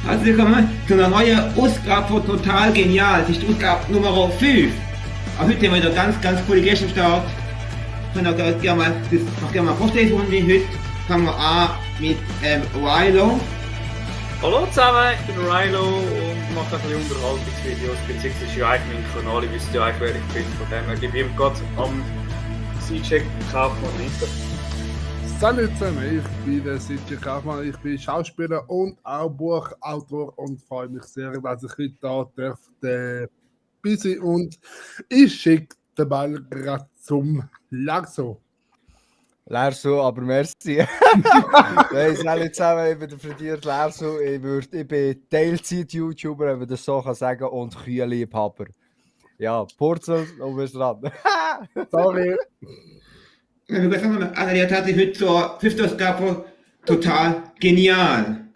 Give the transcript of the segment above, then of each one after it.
Herzlich willkommen zu einer neuen Ausgabe von Total Genial. Das ist die Ausgabe Nummer 5. Aber heute haben wir wieder ganz coole Gäste am Start. Ich kann gerne mal Vorstellungsrunde. Heute fangen wir an mit Rilo. Hallo zusammen, ich bin Rilo und mache ein bisschen Unterhaltungsvideos, beziehungsweise ja eigentlich mein Kanal, ich wüsste ja eigentlich, wer ich bin, von dem her gebe ich ihm gerade am CJ Kaufmann weiter. Salut zusammen, ich bin der CJ Kaufmann, ich bin Schauspieler und auch Buchautor und freue mich sehr, dass ich heute da darf, busy und ich schicke den Ball gerade zum Larso. Larso, aber merci. Hey, salut zusammen, ich bin der Frediert Larso. Ich bin Teilzeit-YouTuber, wenn man das so kann sagen, und Kühe-Liebhaber. Ja, Purzel und wir sind dran. Sorry. Wir begrüßen herzlich heute zur 5. Ausgabe von Total Genial.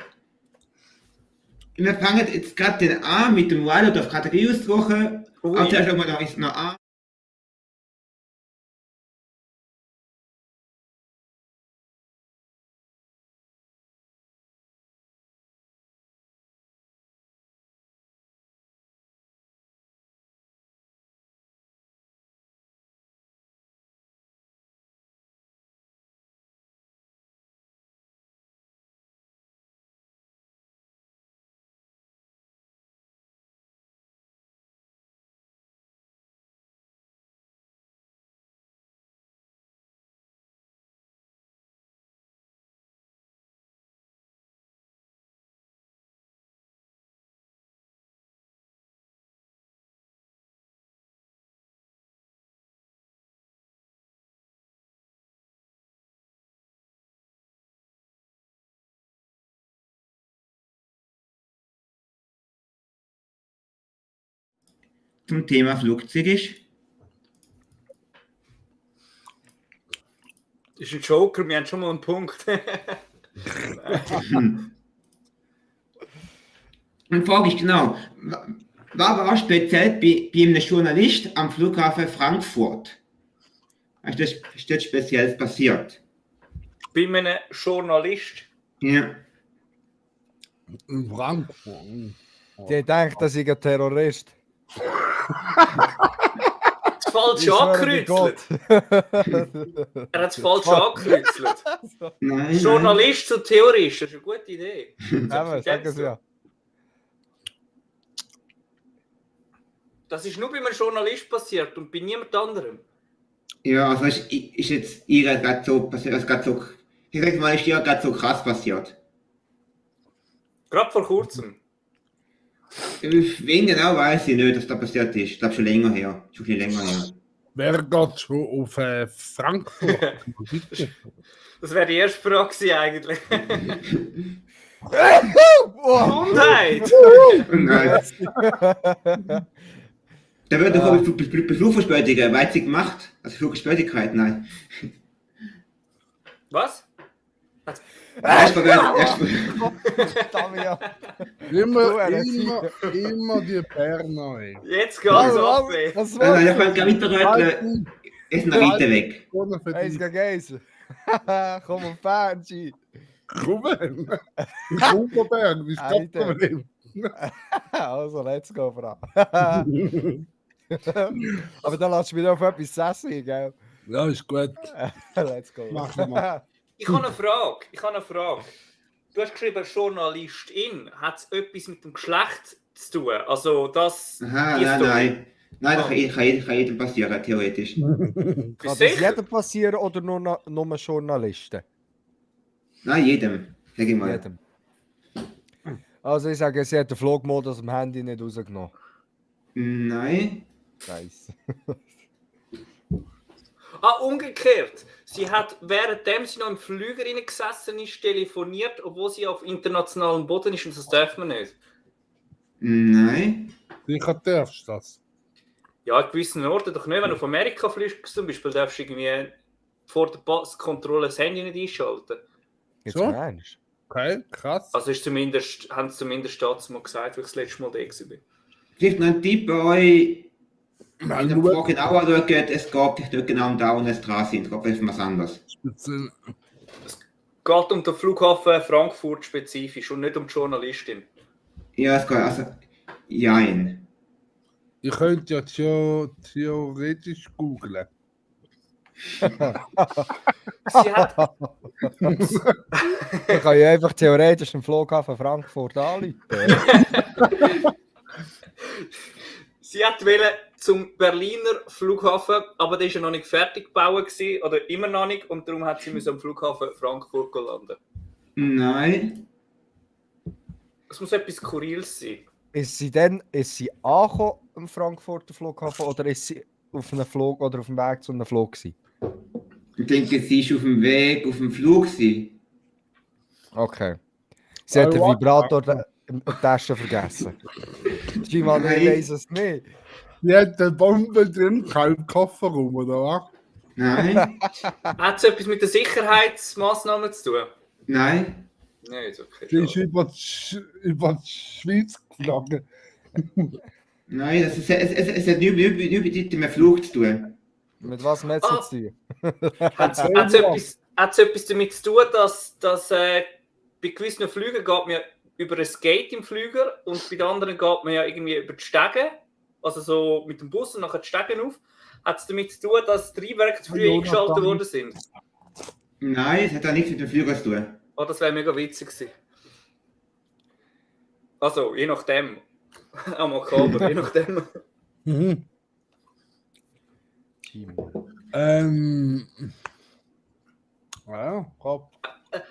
Wir fangen jetzt gerade den an mit dem Rilo auf Kategorie aussuchen. Aber zuerst schauen wir da ist noch an. Zum Thema Flugzeug ist. Das ist ein Joker, wir haben schon mal einen Punkt. Und die Frage ist genau, was war speziell bei einem Journalist am Flughafen Frankfurt? Was ist das Spezielles passiert? Bei einem Journalist. Ja. In Frankfurt. Die denkt, dass ich ein Terrorist bin. Das falsche angekreuzelt. Er hat das falsche angekreuzelt. Nein, Journalist zu Theorist, das ist eine gute Idee. Ja, sag es ja. Das ist nur bei einem Journalist passiert und bei niemand anderem. Ja, also ist jetzt ihr gerade so passiert, also gerade so, ich sag mal, ist ihr gerade so krass passiert. Gerade vor kurzem. Wen genau weiß ich nicht, dass da passiert ist. Ich glaube schon länger her. Schon viel länger her. Wer geht schon auf Frankfurt? Das wäre die erste Frage gewesen eigentlich. Oh. Gesundheit! Nein. Da wird doch bei Flugverspätungen weit gemacht. Also Flugverspätigkeit, nein. Was? Erstmal. Immer die Berner. Ey. Jetzt geht's ab, ey. Was Nein, ich war's? kann weiterreden. Ist noch weiter weg. Eins gegen eins. Komm auf Fernsehen. Ruben. Rubenberg, wie stoppt man den? Also, let's go, Frau. Aber dann lass mich auf etwas sassy, gell? Ja, ist gut. Let's go. Mach mal. Ich habe eine Frage. Du hast geschrieben, Journalistin. Hat es etwas mit dem Geschlecht zu tun? Also das... Aha, die Story. nein. Nein, das kann jedem passieren, theoretisch. Kann das sicher? jedem passieren oder nur Journalisten? Nein, jedem. Sag ich mal. Jedem. Also ich sage, sie hat den Flugmodus am Handy nicht rausgenommen. Nein. Scheiße. Umgekehrt. Sie hat, währenddem sie noch im Flüger gesessen ist, telefoniert, obwohl sie auf internationalem Boden ist und das darf man nicht. Nein. Sicher darfst du das. Ja, in gewissen Orten doch nicht. Wenn du auf Amerika fliegst zum Beispiel, darfst du irgendwie vor der Passkontrolle das Handy nicht einschalten. Jetzt So? meinst Okay, krass. Also ist zumindest, haben sie zumindest dazu mal gesagt, wie ich das letzte Mal da war. Vielleicht noch ein Tipp bei euch. Nein, In der Frage genauer schaut, es geht nicht dort genau um da, wo es dran sind. Es geht um was anderes. Speziell. Es geht um den Flughafen Frankfurt spezifisch und nicht um die Journalistin. Ja, es geht, also, jein. Ich könnte ja theoretisch googlen. Sie hat, Ich kann ja einfach theoretisch den Flughafen Frankfurt anrufen. sie hat wollen zum Berliner Flughafen, aber der ist ja noch nicht fertig gebaut gewesen, oder immer noch nicht, und darum hat sie müssen am Flughafen Frankfurt landen. Nein. Es muss etwas Skurriles sein. Ist sie angekommen am Frankfurter Flughafen oder ist sie auf einem Flug oder auf dem Weg zu einem Flug gewesen? Ich denke, sie ist auf dem Weg, auf dem Flug gewesen. Okay. Sie hat den Vibrator in der Tasche vergessen. Simon, ich weiß es nicht. Die hat eine Bombe drin, kein Kofferraum, oder was? Nein. Hat es etwas mit den Sicherheitsmaßnahmen zu tun? Nein. Nein, ist okay. Sie ist über die Schweiz geflogen. Nein, es hat nichts mit dem Flug zu tun. Mit was hat es zu tun? Hat es etwas damit zu tun, dass bei gewissen Flügen geht man ja über ein Gate im Flüger und bei den anderen geht man ja irgendwie über die Stege, also so mit dem Bus und nachher die Stegen auf. Hat es damit zu tun, dass die Triebwerke zu früh eingeschaltet worden sind? Nein, es hat auch nichts mit dem Flüger zu tun. Oh, das wäre mega witzig gewesen. Also, je nachdem. Auch makaber, je nachdem. Mhm. Ja, Kopf.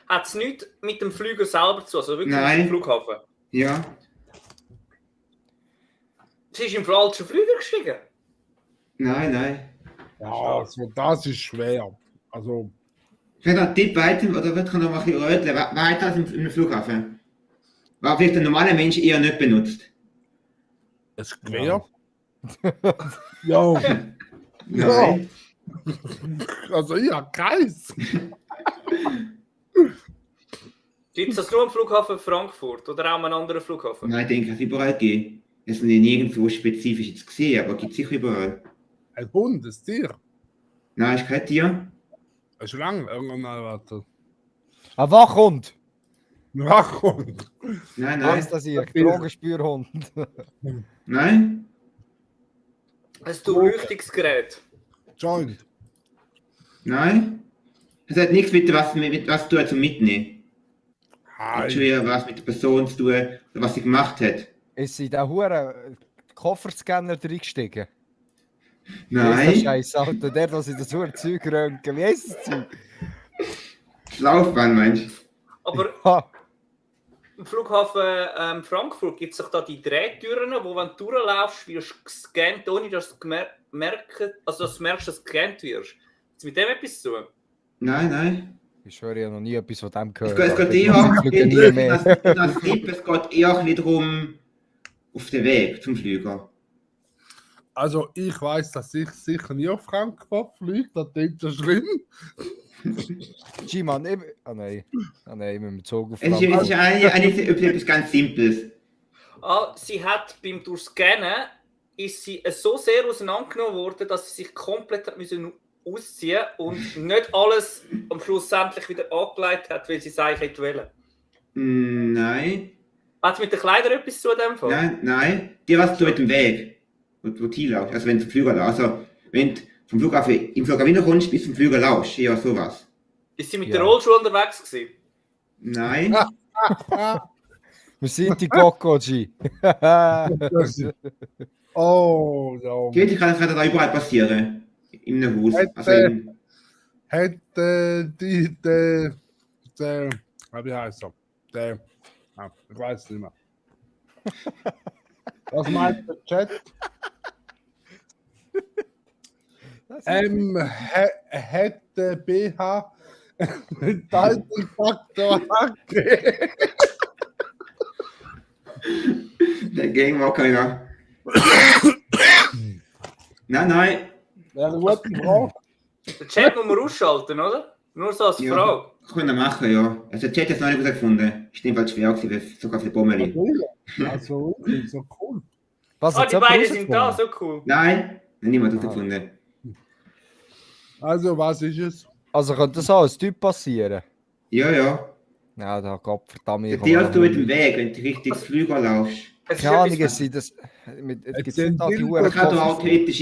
Hat es nichts mit dem Flüger selber zu, also wirklich Nein. mit dem Flughafen? Ja. Sie ist im falschen Flüger gestiegen. Nein. Ja, also das ist schwer. Also, Ich werde einen Tipp weiter, oder wird noch mal ein bisschen röteln. Weiter als im Flughafen. Was vielleicht ein normaler Mensch eher nicht benutzt. ein Gewehr. Ja. Nein. Also ich habe keins. Gibt es das nur am Flughafen Frankfurt oder auch an einem anderen Flughafen? Nein, ich denke, es überall geben. Es sind nirgendwo spezifisch jetzt gesehen, aber gibt es sicher überall. Ein Bundestier. Nein, ist kein Tier. Eine Schlange. Irgendwann warte. Ein Wachhund! Wachhund. Nein. Weißt das ihr? Drogenspürhund. Nein. Ein Durchleuchtungsgerät. Joint. Nein. Es hat nichts mit was zu tun zum Mitnehmen. Hi. Hat schon eher was mit der Person zu tun, oder was sie gemacht hat. Ist sie in den huren Kofferscanner reingestiegen? Das Nein. scheiß Auto, der, was in das huren Zeug röntgen. Wie heisst das Zeug? Das Laufbahn meinst du? Aber Ha, im Flughafen Frankfurt gibt es doch da die Drehtüren, wo wenn du durchlaufst, wirst du gescannt, ohne dass du merkst, dass du merkst, dass du gescannt wirst. Hat es mit dem etwas zu tun? Nein. ich schwöre, ich habe noch nie etwas von dem Es gehört. geht Ich eher fliege nie mehr. das Tipp, es geht eher ein bisschen darum, auf den Weg zum Flüger. Also ich weiß, dass ich sicher nie auf Frankfurt fliege. Das ist ja schlimm. G-Man, nein, mit dem Zug auf Es ist Frankfurt. eigentlich etwas ganz Simples. Sie hat beim Durchscannen ist sie so sehr auseinandergenommen worden, dass sie sich komplett hat müssen ausziehen und nicht alles am Schluss endlich wieder angelegt hat, weil sie es eigentlich wollte. Nein. Hat es mit den Kleidern etwas zu dem Fall? Nein. Dir was du mit dem Weg, wo du hinlaufst. Also wenn du zum Flüger laufst. Also wenn du vom Flughafen im Flughafen kommst, bis zum Flüger laufst. Eher sowas. Ist sie mit Ja. der Rollschuhe unterwegs gewesen? Nein. Wir sind die Coco, G. Oh, ja. Theoretisch kann das da überall passieren. In einem Haus. Also Hätte wie heißt er? Ich weiß nicht mehr. Was meint der Chat? Hätte BH den Faktor angegeben. der Gangwalker, ja. Nein. Wäre gut gebraucht. Den Chat muss man ausschalten, oder? Nur so als Ja. Frage. Können wir machen, ja. Also der Chat hat es noch nicht herausgefunden. Ist in dem Fall schwer gewesen, weil es sogar für Bommeli. Also, wirklich, so cool. Was, Ah, hat's die jemand beiden sind da, rausgefunden? so cool. Nein, niemand herausgefunden. Also, was ist es? Also könnte das auch als Typ passieren? Ja. Ja, da Gott verdammt mich. Dir hast du mit dem Weg, wenn du richtig Flüger laufst. Es ist Keine Ahnung, etwas- es sind das. Es gibt sind da die Bilder- Uhren. Das kann auch theoretisch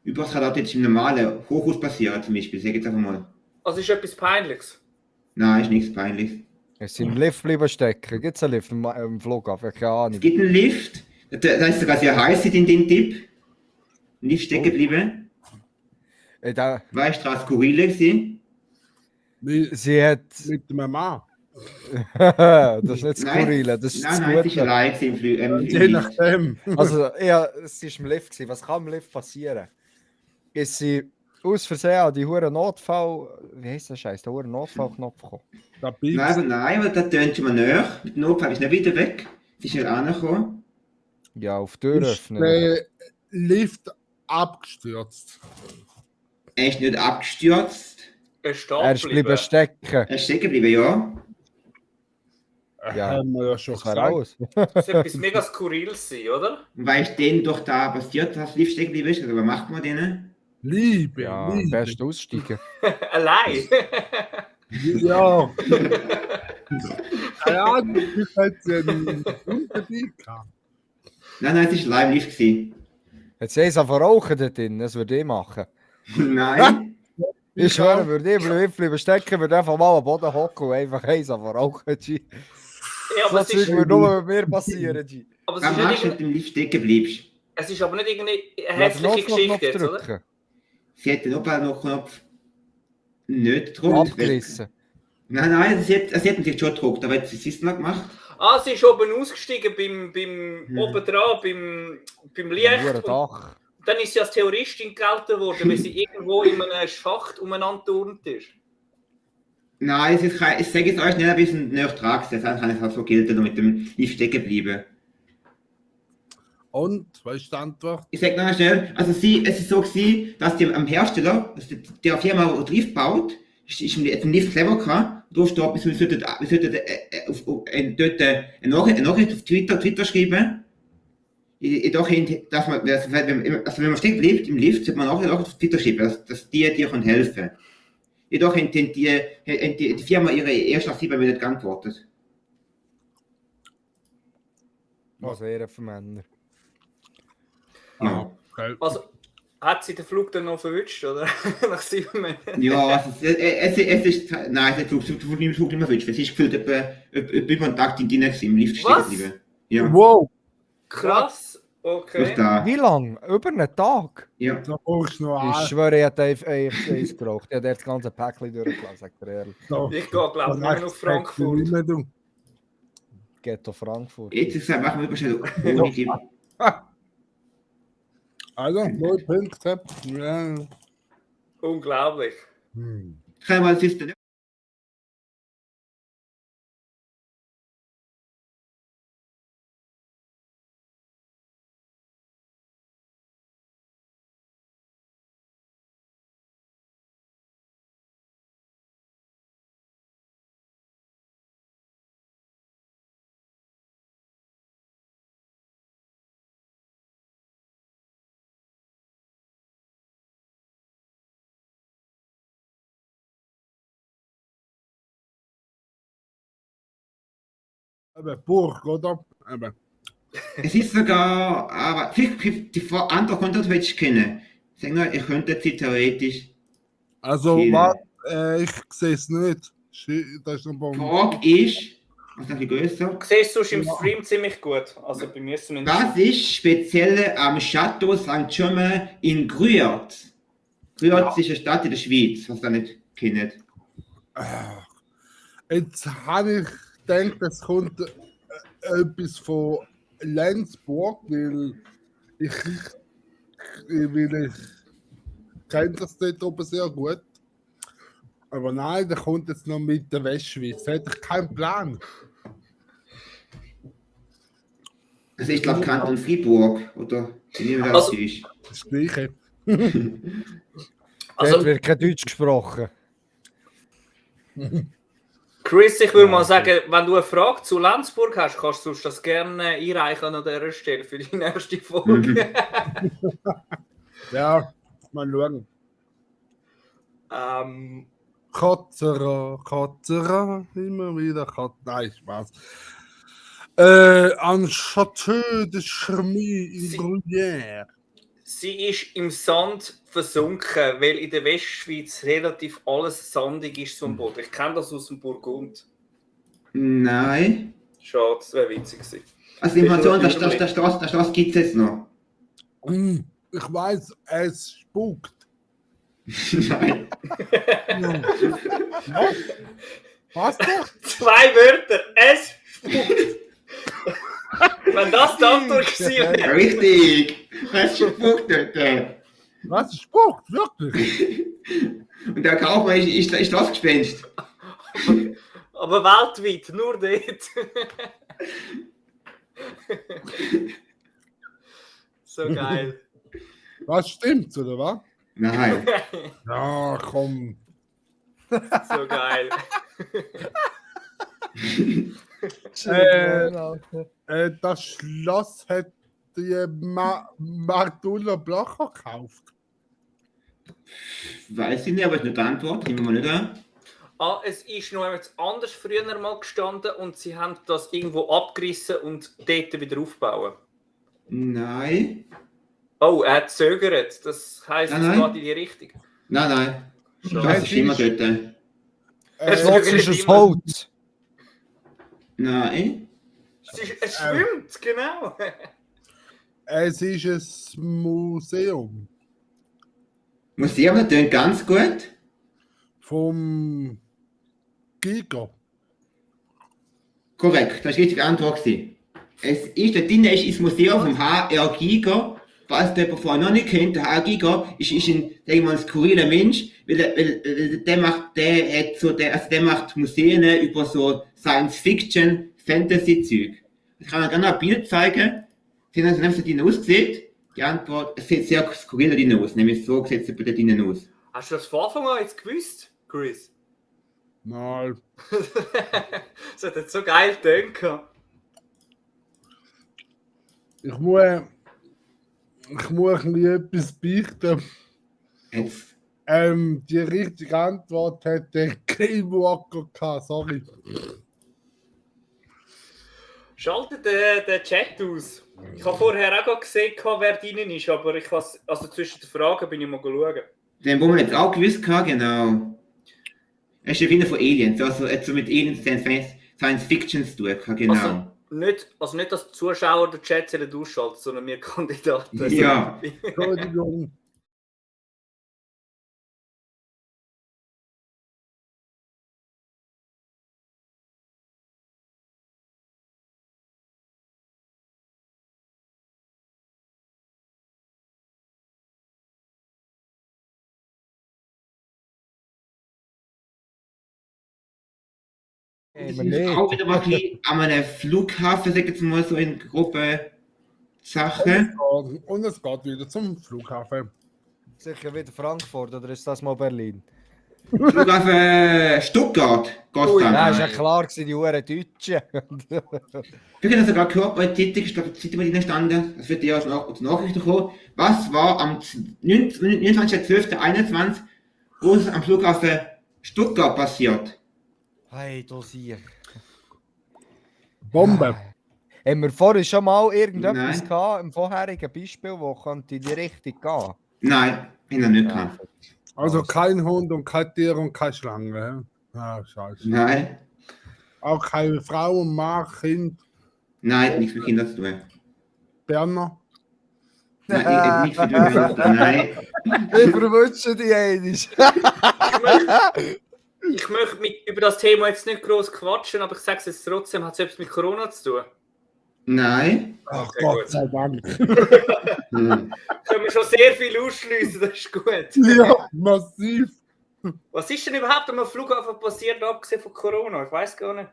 übers kann auch theoretisch im normalen Hochhaus passieren, zum Beispiel. Sag jetzt einfach mal. Also ist etwas Peinliches. Nein, ist nichts Peinliches. Es sind im Lift bleiben stecken. Gibt es einen Lift im Flughafen? Keine Es Ahnung. gibt einen Lift, da ist sogar sehr heiß in dem Tipp. Ein Lift stecken geblieben. Da, Weißt du, was skurrile gewesen? Mit, sie hat. mit dem Mann. Das ist nicht skurril, das ist nein, das nein, es ist Gute. allein gewesen im Je Lift. nachdem. Also, ja, es war im Lift. Gewesen. Was kann im Lift passieren? Ist sie aus Versehen an die hure Notfall. Wie heisst das Scheiß? Der hure Notfallknopf gekommen. Da bist Nein, weil das tönt schon mal näher. Mit dem Notfall ist nicht wieder weg. Es ist nicht angekommen. Ja, auf die Tür ist öffnen. der Lift abgestürzt. Er ist nicht abgestürzt. Er ist da Er ist geblieben. bleiben stecken. Er ist stecken geblieben, ja. Ja, Haben wir ja schon Das wäre gesagt. alles. Das ist etwas mega Skurriles sein, oder? Und weißt du, denn doch da passiert, dass das Lift stecken geblieben ist? Also, was macht man denen? Liebe, Ja, am Liebe. besten aussteigen. Allein. Ja. Keine Ahnung, ich hätte einen Unterschied gehabt. Nein, es war live Lift gewesen. Jetzt sehen sie einfach rauchen dort drin, das würde ich machen. Nein. Ich schwöre, würde ich bleiben stecken, würde einfach mal am Boden hocken und einfach eins einfach rauchen. G. Ja, aber So es ist, Zeug würde nur mit mir passieren, G. aber es Was ist, machst nicht du, wenn irgendwie- du im Lift stecken bleibst? es ist aber nicht irgendwie eine Lass den hässliche Geschichte jetzt, oder? drücken. Sie hat den Notfallknopf nicht gedrückt. Abgerissen. Nein, sie hat ihn sich schon gedrückt, aber jetzt ist es noch gemacht. Ah, sie ist oben ausgestiegen oben dran, beim Licht. Ein Und Dach. dann ist sie als Terroristin gehalten worden, weil sie irgendwo in einem Schacht umeinander turnt ist. Nein, ich sage es euch nicht ein bisschen näher dran, das kann ich auch so gelten, mit dem Lift stecken bleiben. Und, was ist die Antwort? Ich sage noch schnell, also es ist so gewesen, dass die am Hersteller, also der Firma, die den Lift baut, ist im Lift clever gehabt, da steht, wir sollten dort eine Nachricht auf Twitter schreiben. Jedoch, dass man, also wenn man stecken bleibt im Lift, sollte man auch auf Twitter schreiben, dass die dir helfen können. Jedoch hat die Firma ihre ersten 7 Minuten geantwortet. Also eher für Männer. Ja. Okay. Also, hat sie den Flug dann noch verwünscht, oder? Nach 7 Minuten. Ja, also es ist, nein, es ist Flug nicht mehr wünschen. Es ist gefühlt etwa über einen Tag in deinem im Lift stecken Was? geblieben. Ja, Wow, Krass. durch Okay. da. Wie lang? Über einen Tag? Ja. da brauchst du noch Ich schwöre, ich hätte eins geraucht. Ich hätte das ganze Päckchen durchgelassen, sagt er ehrlich. Ich gehe, glaube ich, nur nach Frankfurt. Nicht mehr, du. Ghetto Frankfurt. Jetzt ist es machen wir überschnell ohne die. Also, 0 Punkte. Ja. Unglaublich. Kann man es dann Eben, Burg, oder? Eben. Es ist sogar, aber vielleicht die andere Kontakte willst du kennen. Sag mal, ihr könntet sie theoretisch Also, kennen. ich sehe es nicht. Das ist noch Die Bombe. Frage ist, was noch ein bisschen grösser, Du siehst sonst im Stream ziemlich gut. Also bei mir zumindest. was ist speziell am Chateau St. Germain in Gruyert? Gruyert ist eine Stadt in der Schweiz, was ihr nicht kennt. Jetzt habe ich gedacht, es kommt etwas von Lenzburg, weil ich kenne das dort oben sehr gut. Aber nein, der kommt jetzt noch mit der Westschweiz. Da hätte ich keinen Plan. Also ich glaube Kanton Fribourg, oder? Wie das Also- ist. Das Gleiche. Also, Dort wird kein Deutsch gesprochen. Chris, ich würde mal sagen, wenn du eine Frage zu Lenzburg hast, kannst du das gerne einreichen an dieser Stelle für die nächste Folge. Ja, mal schauen. Kotzera, immer wieder nein, Spaß. An Château de Chermy in Gruyère. Sie ist im Sand versunken, weil in der Westschweiz relativ alles sandig ist zum Boden. Ich kenne das aus dem Burgund. Nein. Schade, das wäre witzig gewesen. Also die Information, der Straße gibt es jetzt noch. Ich weiß, es spukt. Nein. Was doch? 2 Wörter, es spukt. Wenn das die Antwort gewesen wäre. Richtig. Es spukt dort. Was spukt? Wirklich? Und der Kaufmann ist das Gespenst. Aber weltweit, nur dort. So geil. Was stimmt, oder was? Nein. Ja, komm. So geil. Das Schloss hat die Martula Blacher gekauft. Weiß ich nicht, aber ist nicht die Antwort. Nehmen wir nicht an. Es ist noch etwas anders früher mal gestanden und sie haben das irgendwo abgerissen und dort wieder aufbauen. Nein. Oh, er hat zögert. Das heisst, es Nein. geht in die Richtung. Nein. Schade. Das ist immer dort. Das Schloss ist aus Holz. Nein. Es schwimmt, genau. Es ist ein Museum Museum, das klingt ganz gut. vom Giga. Korrekt, das war die richtige Antwort. Es ist, da drinnen ist das Museum vom HR Giger. Falls der jemand vorher noch nicht kennt, der HR Giger ist ein, denke ich mal, ein skurriler Mensch, weil der macht Museen über so Science-Fiction, Fantasy-Zeug. Ich kann euch gerne ein Bild zeigen, wie das da drinnen aussieht. Die Antwort, es sieht sehr skurril da drinnen aus, nämlich so sieht es da drinnen aus. Hast du das von Anfang an jetzt gewusst, Chris? Nein. Das hat jetzt so geil gedacht. Ich muss ein bisschen etwas beichten. Jetzt. Die richtige Antwort hat der Keywalker gehabt, sorry. Schaltet den Chat aus. Ich habe vorher auch gerade gesehen, wer drinnen ist, aber ich has, also zwischen den Fragen bin ich mal schauen. Den, wo man jetzt auch gewusst hat, genau. Er ist der Finder von Aliens, also so mit Aliens Science Fiction zu tun, genau. Also nicht, dass die Zuschauer den Chat ausschalten, sondern wir Kandidaten. Ja. Entschuldigung. Das ist auch wieder mal ein bisschen an einem Flughafen, sag ich jetzt mal so in grobe Sachen. Und es geht wieder zum Flughafen. Sicher wieder Frankfurt oder ist das mal Berlin? Flughafen Stuttgart geht's Nein, dann. ist ja klar gewesen, die Uhren Deutschen. Wir haben das sogar gehört bei der Zeitung, ich glaube, die Zeitung, die standen, das wird ja aus Nachrichten kommen. Was war am 29.12.21, wo es am Flughafen Stuttgart passiert? Hey, dosier. Bombe. Haben wir vorhin schon mal irgendetwas Nein. gehabt, im vorherigen Beispiel, wo könnte in die Richtung gehen? Nein, ich noch nicht gehabt. Also kein Hund und kein Tier und keine Schlange. Ah, scheiße. Nein, Auch keine Frau, Mann, Kind, nein, nichts mit Kindern zu tun. Berner. Nein, nichts mit Kindern zu tun. Nein. Ich verwünsche die einiges. Ich möchte über das Thema jetzt nicht groß quatschen, aber ich sage es jetzt trotzdem, hat es etwas mit Corona zu tun? Nein. Ach Okay, Gott gut. sei Dank. Hm. Können wir schon sehr viel ausschließen, das ist gut. Ja, massiv. Was ist denn überhaupt am Flughafen passiert, abgesehen von Corona? Ich weiß gar nicht.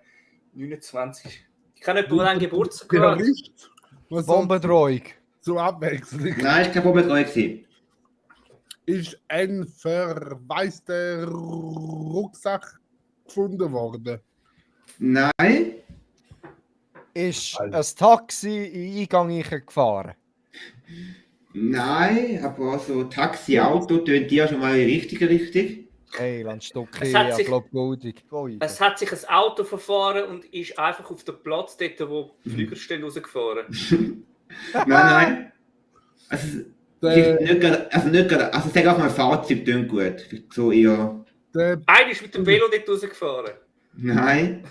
29. Ich kann nicht, wo ein Geburtstag gehabt. Terrorist. Was Bombendrohung. zur Abwechslung Nein, ich kann wohl mit euch sein. ist ein verwaister Rucksack gefunden worden. Nein. Ist ein Taxi in Eingang gefahren? Nein, aber so Taxi, Auto tönt ja schon mal in die richtige Richtung. Hey, Landstocki, Es hat ich sich- glaube goldig. Es hat sich ein Auto verfahren und ist einfach auf den Platz dort, wo die Flüger stehen, rausgefahren. Nein. Also, Der, nicht gerade, also sag auch mal, Fahrzeug tönt gut. Vielleicht so eher, der Einer ist mit dem Velo dort rausgefahren. nein.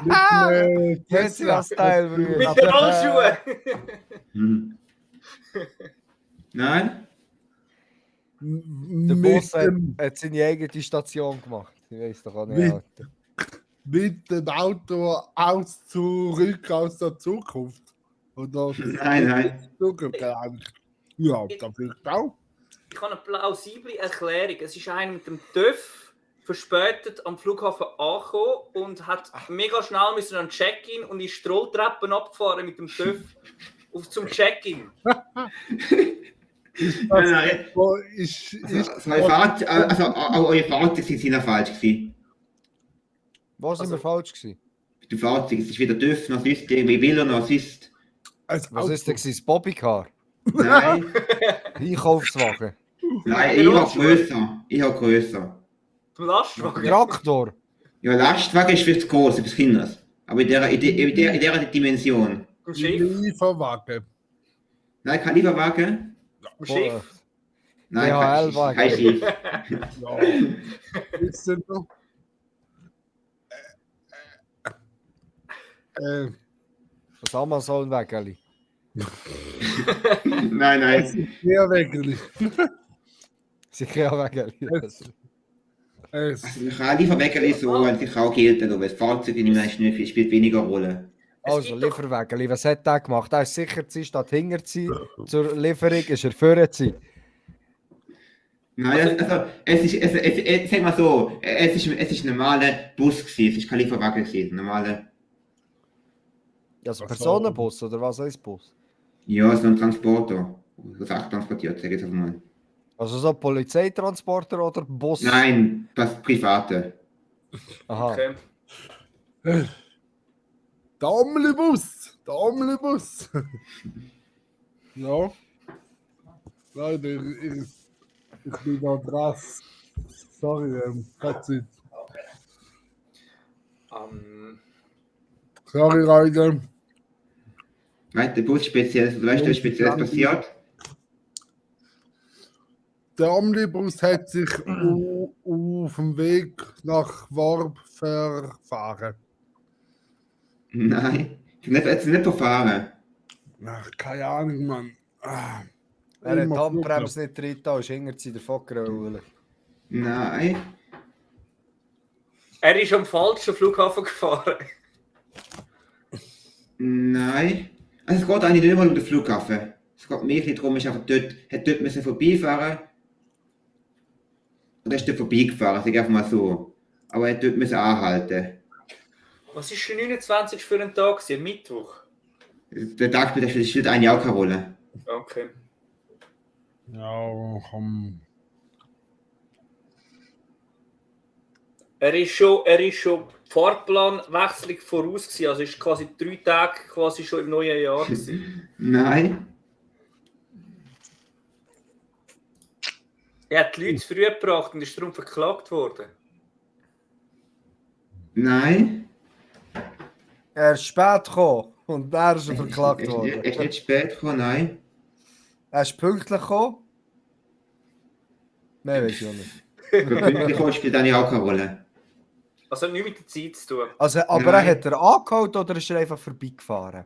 mit einem Tesla-Style, Brüder. Mit den Rollschuhen! Hm. Nein? Der mit Boss dem, hat seine eigene Station gemacht. Ich weiß doch auch nicht, Wie? Alter. mit dem Auto zurück aus der Zukunft. Oder Nein. Zukunft, keine Ahnung. Ja, da vielleicht auch. Ich habe eine plausible Erklärung. Es ist einer mit dem TÜV verspätet am Flughafen angekommen und hat mega schnell müssen an Check-in und ist die Rolltreppen abgefahren mit dem TÜV zum Check-in. Nein. So, ist, Also, eure Fahrzeuge sind ja falsch gewesen. Wo sind wir Also- falsch gewesen? Die Fahrzeuge, es ist weder TÜV noch sonst, wie will er noch sonst. ein Was Auto. ist denn gewesen? Das Bobbycar? Nein, Einkaufswagen? nein, ich habe grösser. Ich habe grösser. Zum Lastwagen. Traktor? Ja, Lastwagen ist für das Große, für das Kinders. Aber in der Dimension. Im Schiff. Lieferwagen. Nein, kein Lieferwagen. Im Schiff. Nein, DHL-Wagen. kein Schiff. Ja. Jetzt sind noch. Das Amazon-Wägeli? Nein. Es ist sehr wirklich. Sie kein Wägeli. Es, Kein Lieferwagen so, weil sich auch gilt, aber das Fahrzeug in dem spielt weniger Rolle. Also, gibt doch- Lieferwägeli, was hat der gemacht? Er ist sicher gewesen, statt hinter zu sein. Zur Lieferung ist er vorne zu sein. Nein, sag mal so, es ist ein normaler Bus gewesen, es ist kein Lieferwagen gewesen, ein normaler, Also Ach so. Personenbus oder was heißt Bus? ja, so ein Transporter, so Sachen transportiert, sag ich jetzt einfach mal. Also so Polizeitransporter oder Bus? Nein, das Private. Aha. Okay. der Omnibus. Der Omnibus. Ja. Nein, ich bin da krass. Sorry, keine Zeit. Sorry, Leute. Weißt du, der Bus speziell, weißt du, was speziell passiert? Der Omnibus hat sich auf dem Weg nach Worb verfahren. Nein, jetzt nicht verfahren. Ach, keine Ahnung, Mann. Ah, Er hat die immer Handbremse nicht drin, da ist hinter sie davon gerollt. Nein, Er ist am falschen Flughafen gefahren. nein. Also es geht eigentlich nicht mal um den Flughafen. Es geht mir nicht darum, ist einfach dort müssen vorbeifahren. Oder ist dort vorbeigefahren, sag ich einfach mal so. Aber er hat dort müssen anhalten. Was ist der 29. für einen Tag? gewesen? Mittwoch. Der Tag spielt eigentlich auch keine Rolle. Okay. Ja, komm. Er ist schon Fahrplanwechslung voraus gewesen. Also ist quasi 3 Tage quasi schon im neuen Jahr gewesen. Nein, Er hat die Leute zu früh gebracht und ist darum verklagt worden. nein. Er ist spät gekommen und er ist verklagt Er worden. ist nicht spät gekommen, nein. Er ist pünktlich gekommen. Nein, weiß ich auch nicht. Aber pünktlich kommen spielt eigentlich auch keine Rolle. Also hat nichts mit der Zeit zu tun. Also, aber Nein. hat er angehalten oder ist er einfach vorbeigefahren?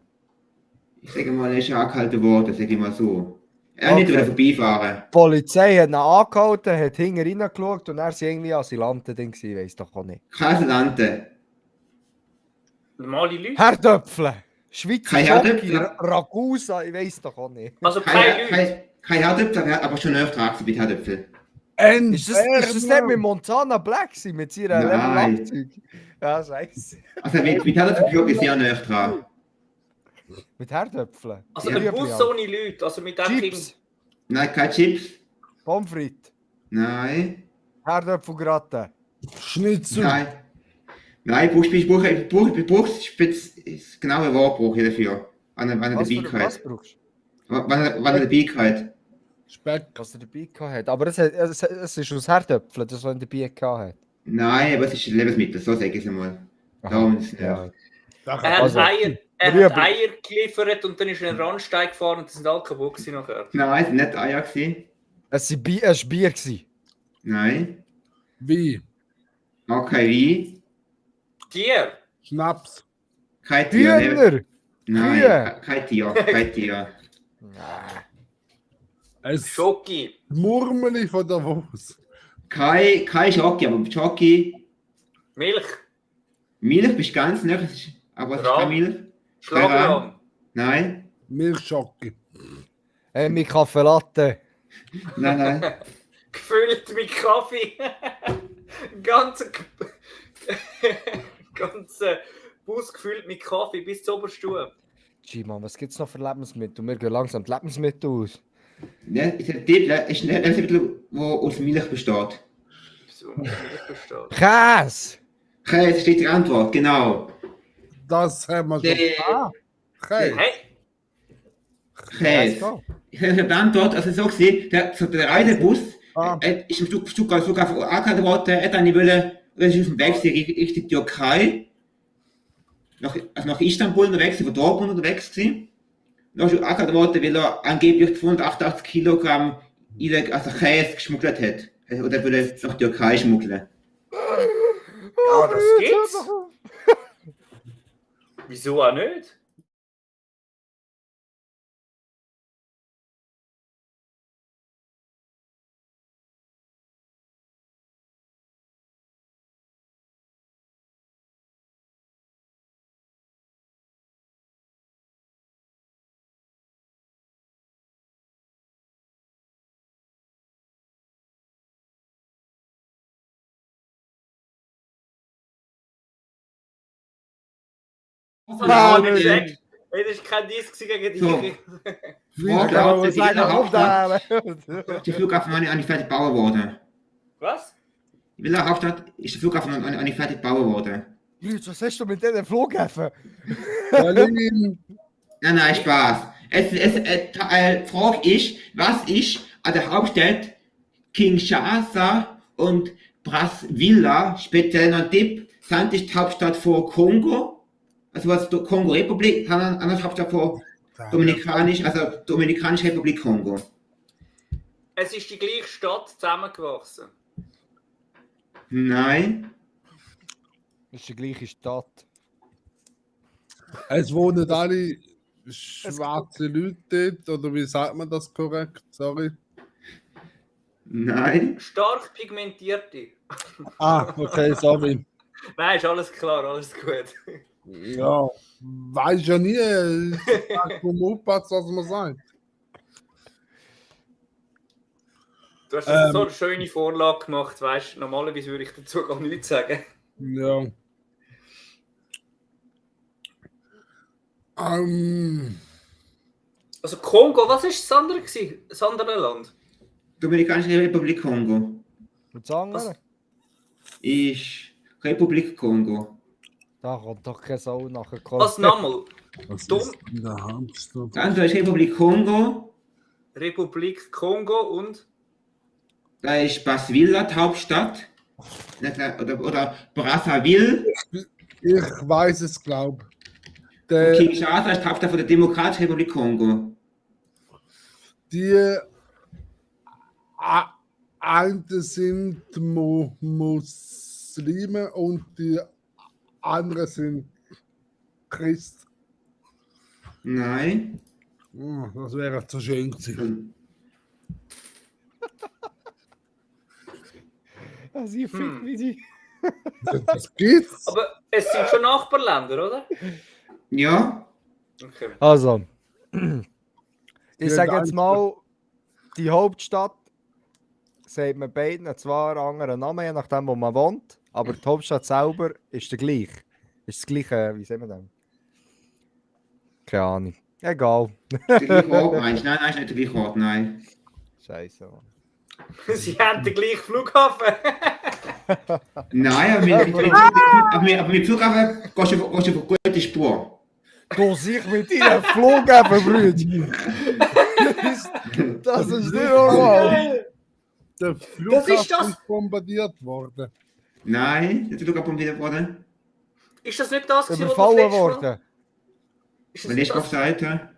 Ich sage mal, er ist angehalten worden, sage ich mal so. Er nicht Okay. wieder vorbeifahren. Die Polizei hat ihn angehalten, hat hinten reingeschaut und er war irgendwie Asylanten, ich weiß doch auch nicht. Kein Asylanten. Normale Leute. Herdöpfel, Schweizer Kein Jockey, Herdöpfel. Ragusa, ich weiß doch auch nicht. Also keine Leute. Kein Herdöpfel, aber schon näher dran gewesen mit Herdöpfel. Ist das nicht mit Montana Black gewesen, mit seiner Nein. Level 80? Ja, scheiße. Also mit Herdöpfel wirklich sehr näher dran. Mit Herdöpfeln. Also Ja. ein Bus ohne Leute. Also mit einfach Chips, Nein, kein Chips. Pommes frites, Nein. Herdöpfelgratin. Schnitzel. Nein, du brauchst das genaue Wort brauche ich dafür. Wann er Was dabei brauchst du? hat. Wann er dabei hat. Speck. Was er dabei hat. Aber es ist aus Herdöpfeln, das er dabei hat. Nein, aber es ist ein Lebensmittel, so sage ich es einmal. Darum ist es ja. nicht. Da Er hat Also, Eier, er Rüebli. hat Eier geliefert und dann ist er in den Randsteig gefahren und die sind alle kaputt gewesen nachher. Nein, es war nicht Eier. Gewesen. Es war Bier. Gewesen. Nein. Wie? Auch kein Wein. Tier! Schnaps. Kein Tier. Hühner! Nein, Kühe. kein Tier. Kein Tier. Ein Schoki! Murmeli von der Wurst. Kein Schoki, aber Schoki. Milch! Milch bist ganz nah, aber es ist keine Milch. Schlagrahm! Nein. Milchschocke. Mit Kaffee Latte. Nein. Gefüllt mit Kaffee! Ganzer Bus gefüllt mit Kaffee bis zur Oberstufe. G-Man, was gibt es noch für Lebensmittel? Wir gehen langsam die Lebensmittel aus. Ja, ist ein Lebensmittel, das aus Milch besteht. So, Milch besteht. Käse! Käse steht die Antwort, genau. Das haben wir Nee. schon. Okay. Hey! Käse. Ich habe die Antwort, also so gesehen, der Reisebus ist im Flughafen angehört worden, er hat dann wollen, das ist auf dem Weg Richtung Türkei, nach Istanbul unterwegs, von Dortmund unterwegs gewesen. Dann ist er angehört worden, weil er angeblich 288 Kilogramm Käse geschmuggelt hat. Oder würde nach Türkei schmuggeln. Ja, das geht's! Wieso auch nicht? Nein, das nein. ist kein Diss gegen dich. So. Frage lautet, die Flughafen noch nicht fertig gebaut worden. Was? In welcher Hauptstadt ist der Flughafen noch nicht fertig gebaut worden? Leute, was hast du mit diesen Flughäfen? Berlin. Nein, Spaß. Die Frage ist, was ist an der Hauptstadt Kinshasa und Brazzaville, speziell noch ein Tipp, sind die Hauptstadt von Kongo, also was die Kongo-Republik, an der Hauptstadt von Dominikanische Republik Kongo. Es ist die gleiche Stadt zusammengewachsen. Nein. Das ist die gleiche Stadt. Es wohnen alle schwarze Leute dort, oder wie sagt man das korrekt? Sorry. Nein. Stark pigmentierte. Ah, okay, sorry. Nein, ist alles klar, alles gut. Ja, weiß ja nie. Ich komme aufpassen, was man sagt. Du hast jetzt so eine schöne Vorlage gemacht, weißt du, normalerweise würde ich dazu gar nichts sagen. Ja. Also Kongo, was war das andere gewesen? Das andere Land? Dominikanische Republik Kongo. Und das andere? Ist Republik Kongo. Da kommt doch keine Sau nachher. Was nochmal? Was Dumm. ist in der Hauptstadt? Die andere ist Republik Kongo. Republik Kongo und Da ist Brazzaville die Hauptstadt. Oder Brazzaville. Ich weiß es, glaube ich. Kinshasa ist die Hauptstadt von der Demokratischen Republik Kongo. Die einen sind Muslime und die anderen sind Christ. Nein. Das wäre zu schön gewesen. Also, ich fick wie die. Das gibt's. aber es sind schon Nachbarländer, oder? Ja. Okay. Also, ich Ja, sage jetzt danke. mal, die Hauptstadt sagt man beiden zwar anderen Namen, je nachdem, wo man wohnt, aber die Hauptstadt selber ist der gleich. Ist das gleiche, wie sagen wir das? Keine Ahnung. Egal. Der gleiche Ort meinst du? Nein, ist nicht der gleiche Ort, nein. Scheiße. Mann. Sie haben den gleichen Flughafen. Nein, aber mit Flughafen gehst du auf eine gute Spur. Du sich mit deinen Flughäfen, Brüder. Das ist nicht normal. Der Das ist Flughafen das. ist bombardiert worden. Nein, der Flughafen bombardiert worden. Ist das nicht das, gewesen, Überfallen worden. Ist das Wenn nicht ich auf das, Seite.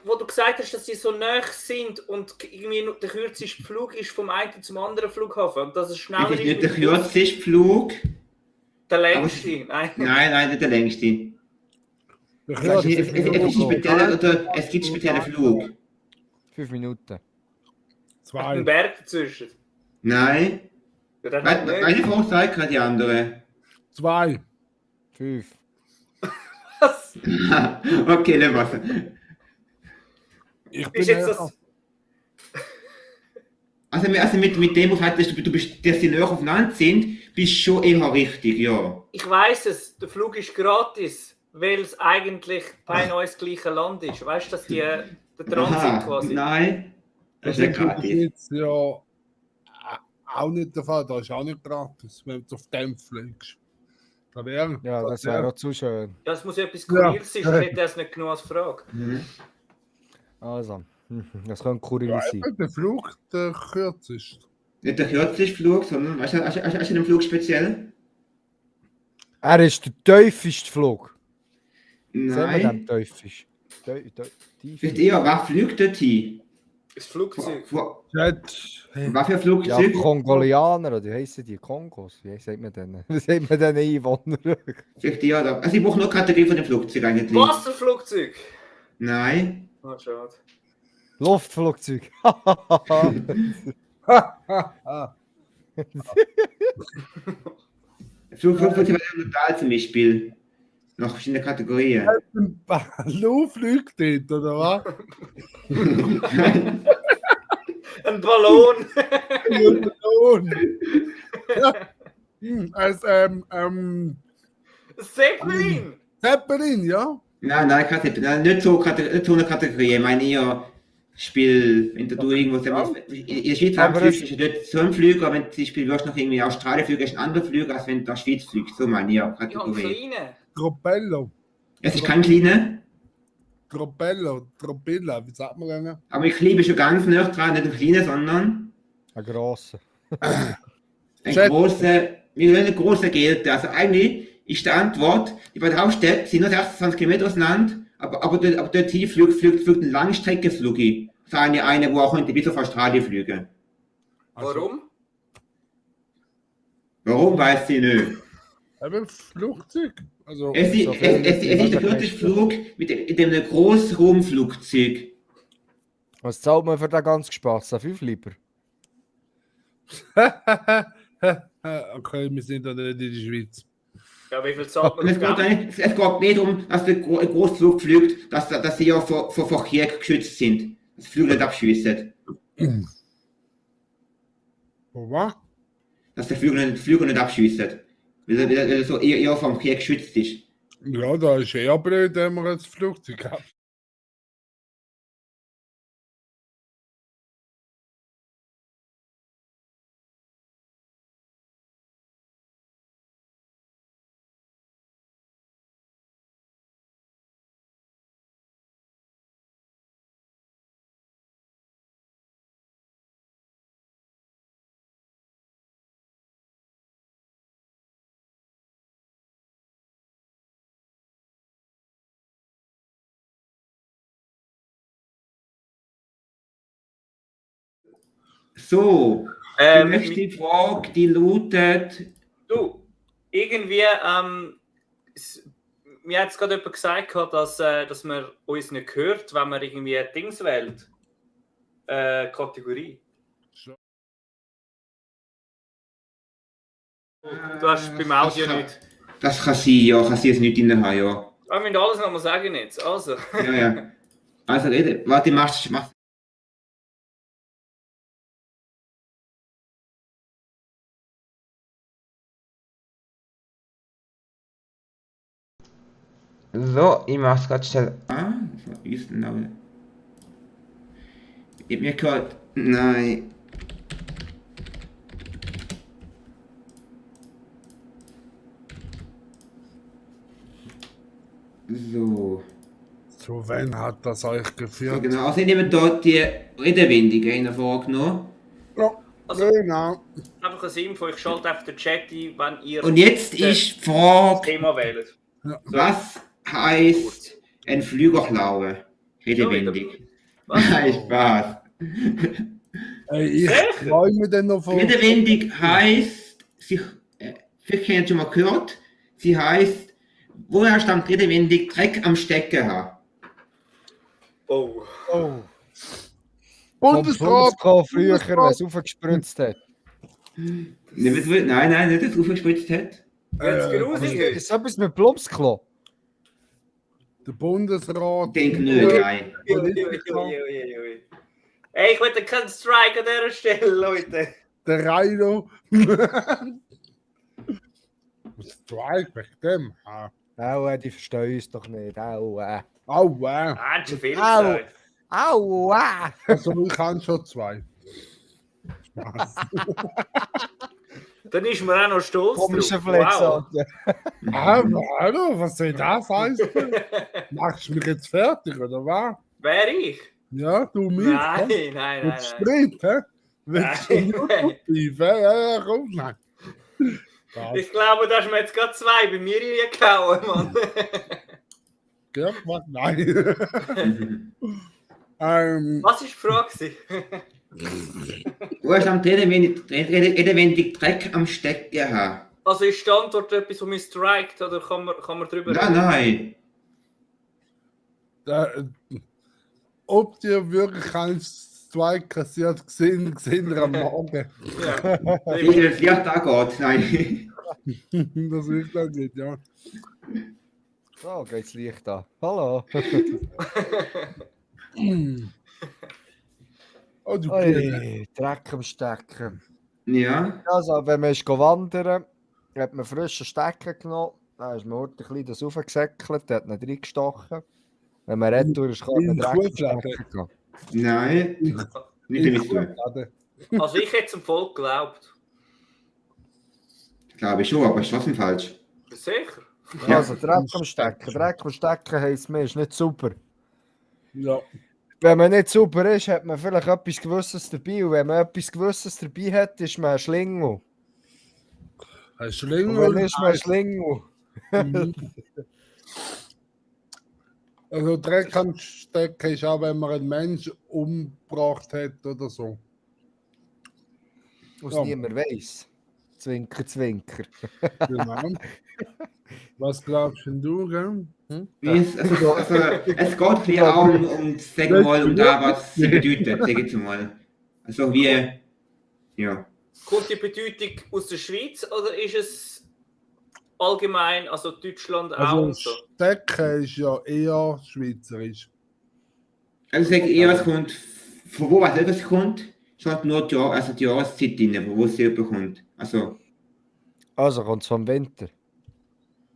wo du gesagt hast, dass sie so nah sind und irgendwie nur der kürzeste Flug ist vom einen zum anderen Flughafen und dass es Es schneller ist ist nicht der mit dem Bus? kürzeste Flug. Der längste. Nein. Nein, nicht der längste. Der Es, Kürzeste es, es, es, gibt spezielle, oder, es gibt spezielle Flug. 5 Minuten. Ein 2. Berg dazwischen. Nein. Ja, dann halt nicht. Meine Frau sagt gerade die andere. 2. 5. Was? Okay, dann was. Ich bin Ist jetzt näher. das... Also mit dem, was halt, dass die näher aufeinander sind, bist du schon eher richtig, ja. Ich weiss es, der Flug ist gratis, weil es eigentlich bei uns das gleiche Land ist. Weißt du, dass die der Transit quasi. Nein, das Das ist nicht ist in der gratis. Schweiz ja auch nicht der Fall. Das ist auch nicht gratis, wenn du auf dem fliegst. Da wäre. Ja, das wäre auch zu schön. Ja, es muss ja etwas Skurriles sein, Ja. sonst hätte er es nicht genug als Frage. Mhm. Also, das könnte Kurier sein. Der Flug der kürzeste. Nicht der kürzeste Flug, sondern, hast du den Flug speziell? Er ist der tiefste Flug. Sehen wir Nein. den tiefsten? Vielleicht eher, was fliegt dort hin? Das Flugzeug. Jetzt, Was für Ja, Flugzeug? Kongolianer, oder wie heissen die? Kongos? Wie sagt man denn? Wie sagt man denn Einwohner? Vielleicht eher, also ich brauche nur Kategorie von dem Flugzeug eigentlich. Wasserflugzeug. Nein. Oh, schade. Luftflugzeug. Flugzeug war total zum Beispiel. Nach verschiedenen Kategorien. ein Ballon fliegt dort, oder was? Ein Ballon. Ein Ballon. Ja. Zeppelin. Zeppelin, ja? Nein, nicht so eine Kategorie. Ich meine eher Spiel, wenn du irgendwo in der Schweiz Aber fliegst, ist ja dort so ein Flüger, wenn du zum Beispiel wirst nach irgendwie Australien fliegst, ist ein anderer Flüger, als wenn du nach Schweiz fliegst. So meine ich ja Ja, ein Kategorie. kleiner. Tropello. Es ist kein kleiner, Tropilla, wie sagt man denn? aber ich liebe schon ganz nah dran, nicht ein kleiner, sondern Ein grosser. ein Jet. großer, wir wollen einen großen gelten. Also eigentlich ist die Antwort, die beiden Hauptstädte sind nur 26 Kilometer auseinander, aber dort hin fliegt ein Langstreckenflug. Also eine, wo auch könnte bis auf Australien fliegen. Warum? Warum, weiß ich nicht. Eben Flugzeug. Also, Es ist, So es, viel es, es ist der kürzeste Flug mit dem Großraumflugzeug. Was zahlt man für den ganzen Spaß? 5 lieber. okay, wir sind ja nicht in der Schweiz. Ja, wie viel zahlt man Und auf Geld? es geht nicht darum, dass der Großflug fliegt, dass sie ja vor Krieg geschützt sind. Das Flüge nicht abschiessen. Wo was? Dass der Flüge nicht abschiessen. Weil er so eher vom Krieg geschützt ist. Ja, da ist eher blöd, wenn wir jetzt Flugzeug haben. So, die Ähm, nächste Frage, die lautet, Du, irgendwie, mir hat es gerade jemand gesagt, dass man uns nicht hört, wenn man irgendwie Dings wählt. Kategorie. Du hast beim Audio nicht. das kann sein, ja, kann sie jetzt nicht drin haben, ja. Wir müssen alles nochmal sagen jetzt. Also. Ja. Also, warte, mach. So, ich mach's grad schnell. Was ist denn da? Ich hab mir gehört. Nein. So. Zu wann hat das euch So, geführt? genau. Also ich nehme da die Redewendungen in der Frage noch. Ja, Also- genau. Einfach ein Info, ich schalte einfach den Chat ein, wenn ihr Und jetzt ist die das Frage, Thema wählt. was heisst ein Flüger klauen? Redewendung. Was? Nein, Spaß. Ey, ich Sicher? träume dann noch von. Redewendung heisst, vielleicht habt ihr schon mal gehört, sie heisst, woher stammt die Redewendung Dreck am Stecken haben? Oh. Oh. Bundesrat! Früher, wenn es aufgespritzt hat. Nein, nicht, dass es aufgespritzt hat. Jetzt Äh, grusig ist. Ist etwas mit Plumpsklo? Der Bundesrat. Ich denke nicht, nein. Ui. Hey, ich will keinen Strike an dieser Stelle, Leute. Der Rhino. Strike wegen dem. Au, die verstehen uns doch nicht. Au, Au, wow. Ah, schon viel Au. gesagt. Au, Also, ich kann schon 2. Spaß. Dann ist man auch noch stolz Komischer drauf. Wow. Flex. Hallo, was soll das heißen? Machst du mich jetzt fertig, oder was? Wer ich? Ja, du mich. Nein, komm. nein. Willst du Streit, hä? Willst du Nein. YouTube-Beef, hä? Ja, komm, nein. Spaß. Ich glaube, da hast du mir jetzt gerade 2 bei mir reingehauen, Mann. Ja, was? Nein. Was war die Frage? Woher stammt die Redewendung Dreck am Stecken haben? Also ist die Antwort etwas, was mich strikt, oder kann man drüber Nein. Ob dir wirklich ein Strike kassiert gesehen am Morgen. Ja. Wie das Licht angeht, nein. Das ist dann nicht, ja. So, geht's Licht an. Hallo. Oh, du Kleine. Oi, Dreck am Stecken. Ja. Also, wenn man ist wandern, hat man frischen Stecken genommen, dann ist man ordentlich ein bisschen das raufgesäckelt, hat ihn reingestochen. Wenn man retour ist, kann man In Dreck am Kuhfladen. Stecken gehen. Nein. Nicht damit tun. Also ich hätte es im Volk geglaubt. Glaube ich schon, aber ist trotzdem falsch. Sicher? Ja. Also, Dreck am Stecken. Dreck am Stecken heisst, man ist nicht super. Ja. Wenn man nicht super ist, hat man vielleicht etwas Gewisses dabei. Und wenn man etwas Gewisses dabei hat, ist man ein Schlingel. Hast du Und länger? wenn ist man ein Schlingel? Also Dreck am Stecken ist auch, wenn man einen Menschen umgebracht hat oder so. Was Ja. niemand weiß. Zwinker, Zwinker. Genau. Was glaubst denn du, gell? Es geht viel auch um sagen mal, um da, was sie bedeutet, sag ich jetzt mal. Also wie, ja. Kommt die Bedeutung aus der Schweiz oder ist es allgemein, also Deutschland auch Also und so? Stecken ist ja eher schweizerisch. Also sag ich eher, es kommt, von wo was etwas kommt, schaut nur die, also die Jahreszeit drin, wo es jemand kommt. Also Also, kommt es vom Winter.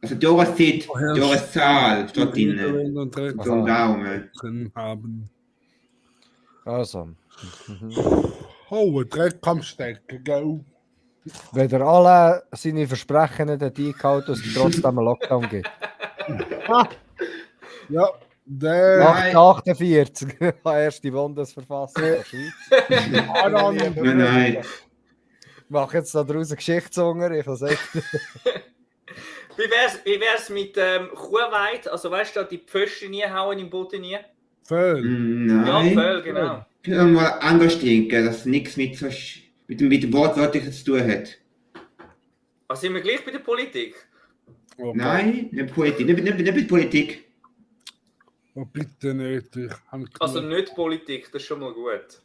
die Jahreszeit, die Jahreszahl steht drin. Und Dreck So ein Daumen. drin haben. Also. Oh, ein Dreck am Stecken, gell? Wenn er alle seine Versprechen nicht hat eingehalten, dass es trotzdem einen Lockdown gibt. Ja, der... Nein. 48, erste Bundesverfassung der Schweiz. Nein. Ich mache jetzt da draußen Geschichtshunger, ich kann sagen. Wie wär's mit Kuhweid? Also weißt du, die Pfosten nie hauen im Boden nie? Föhl. Ja, Nein. voll, genau. Können wir mal anders denken, dass nichts mit dem Wortwörtlichen zu tun hat. Also sind wir gleich bei der Politik? Oh, Nein, nicht Politik, nicht mit Politik. Oh, bitte nicht. Ich hab Also genug. nicht Politik, das ist schon mal gut.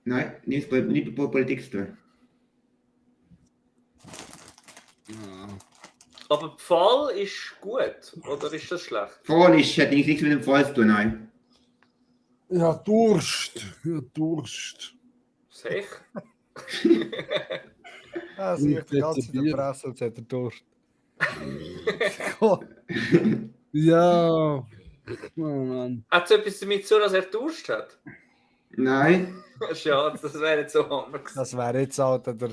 Nein, nicht mit Politik zu tun. Ja. Aber Pfahl ist gut, oder ist das schlecht? Fall ist, hat nichts mit dem Fall zu tun, nein. Ja, Durst. Ja, Durst. Sicher? Ah, sie hat die ganze Zeit in der Presse und hat er Durst. Ja. Oh Mann. Hat es etwas damit zu tun, dass er Durst hat? Nein. Schade, das wäre jetzt so hammer gewesen. Das wäre jetzt halt der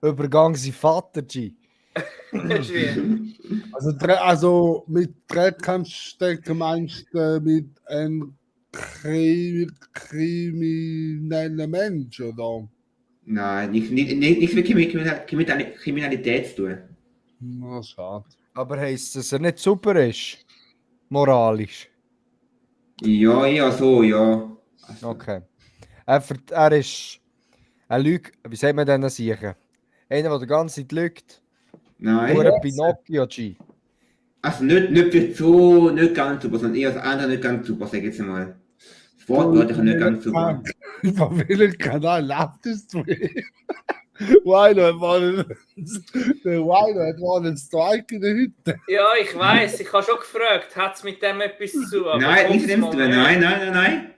Übergang sein Vater, G. Weisst du wie? Also mit Dreck kannst du denken, meinst du mit einem kriminellen Mensch, oder? Nein, nichts mit Kriminalität zu tun. Na, schade. Aber heisst es, dass er nicht super ist? Moralisch. Ja, eher so, ja. Also, Okay. Er ist ein Lüg, wie sagt man denn sicher? Einer, der die ganze Zeit lügt. nein. Oder Pinocchio G. Also nicht so, nicht ganz super, sondern eher das andere nicht ganz super, sag ich jetzt mal. Das Wortwörtlich nicht ganz super. Über welchen Kanal läuft das zu? Wino war ein Strike in der Hütte. Ja, ich weiss, ich habe schon gefragt, hat es mit dem etwas zu tun? Nein, nichts mit dem zu tun. Nein.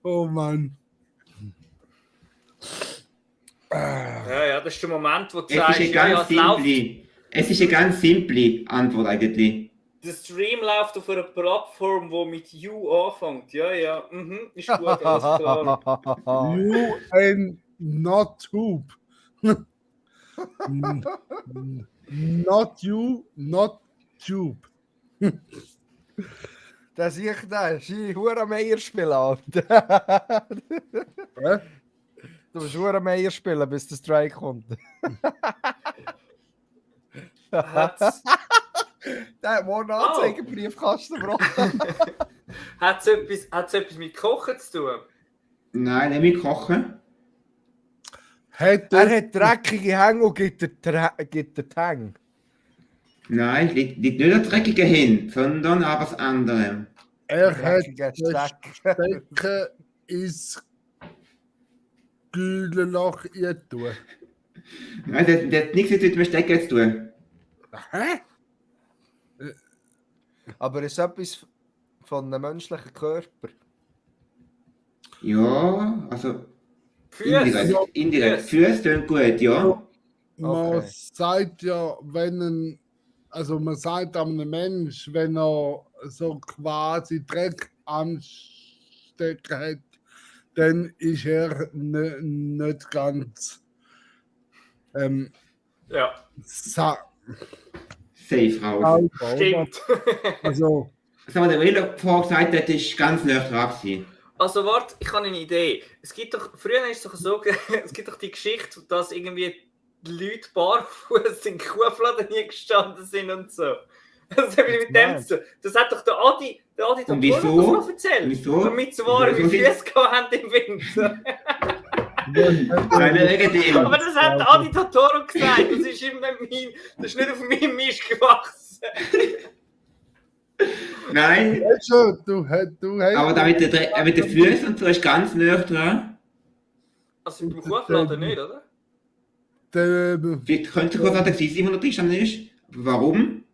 Oh Mann. Ja, das ist der Moment, wo du Es sagst, ist ja, eine es läuft. Es ist eine ganz simple Antwort eigentlich. Der Stream läuft auf einer Plattform, die mit You anfängt. Ja, ist gut, alles klar. You and not tube. Not you, not tube. Das sehe ich da. Sie Hure Meier spielen, Alter. Hä? Du musst Hure Meier spielen, bis der Strike kommt. Hat's Der hat morgen Anzeigenbriefkasten gebrochen. etwas mit Kochen zu tun? Nein, nicht mit Kochen. Er hat dreckige Hänge und gibt den Hang. Nein, liegt nicht an dreckigen Händen, sondern an was anderem. Er hat Dreckiger den Steck. Stecker ins Gühlenloch tun. Nein, das hat nichts mit dem Stecken zu tun. Hä? Aber ist etwas von einem menschlichen Körper? Ja, also Füße? indirekt. Füße tun gut, ja. Man Okay. sagt ja, man sagt einem Mensch, wenn er so quasi Dreck am Stecken hat, dann ist er nicht ganz Ja, Safe raus. sauber, oder? stimmt. Also, Das haben wir der Wille vorher gesagt, das ist ganz nah dran gewesen. Also warte, ich habe eine Idee. Es gibt doch, früher ist es doch so, es gibt doch die Geschichte, dass irgendwie die Leute barfuß in Kuhfladen nie gestanden sind und so. Das hat mit dem zu tun. Das hat doch der Adi Und wieso? noch erzählt. Wieso? Damit sie warme Wieso? Füße gehabt haben im Winter. Nein, wegen dem. Aber das hat der Adi Totoro gesagt. Das ist nicht auf meinem Mist gewachsen. Nein, du hast. aber da mit den Füßen und so ist ganz nah dran. Also beim Kuhfladen nicht, oder? Wie könnte kurz sagen, dass sie 700 gestanden ist? Aber warum?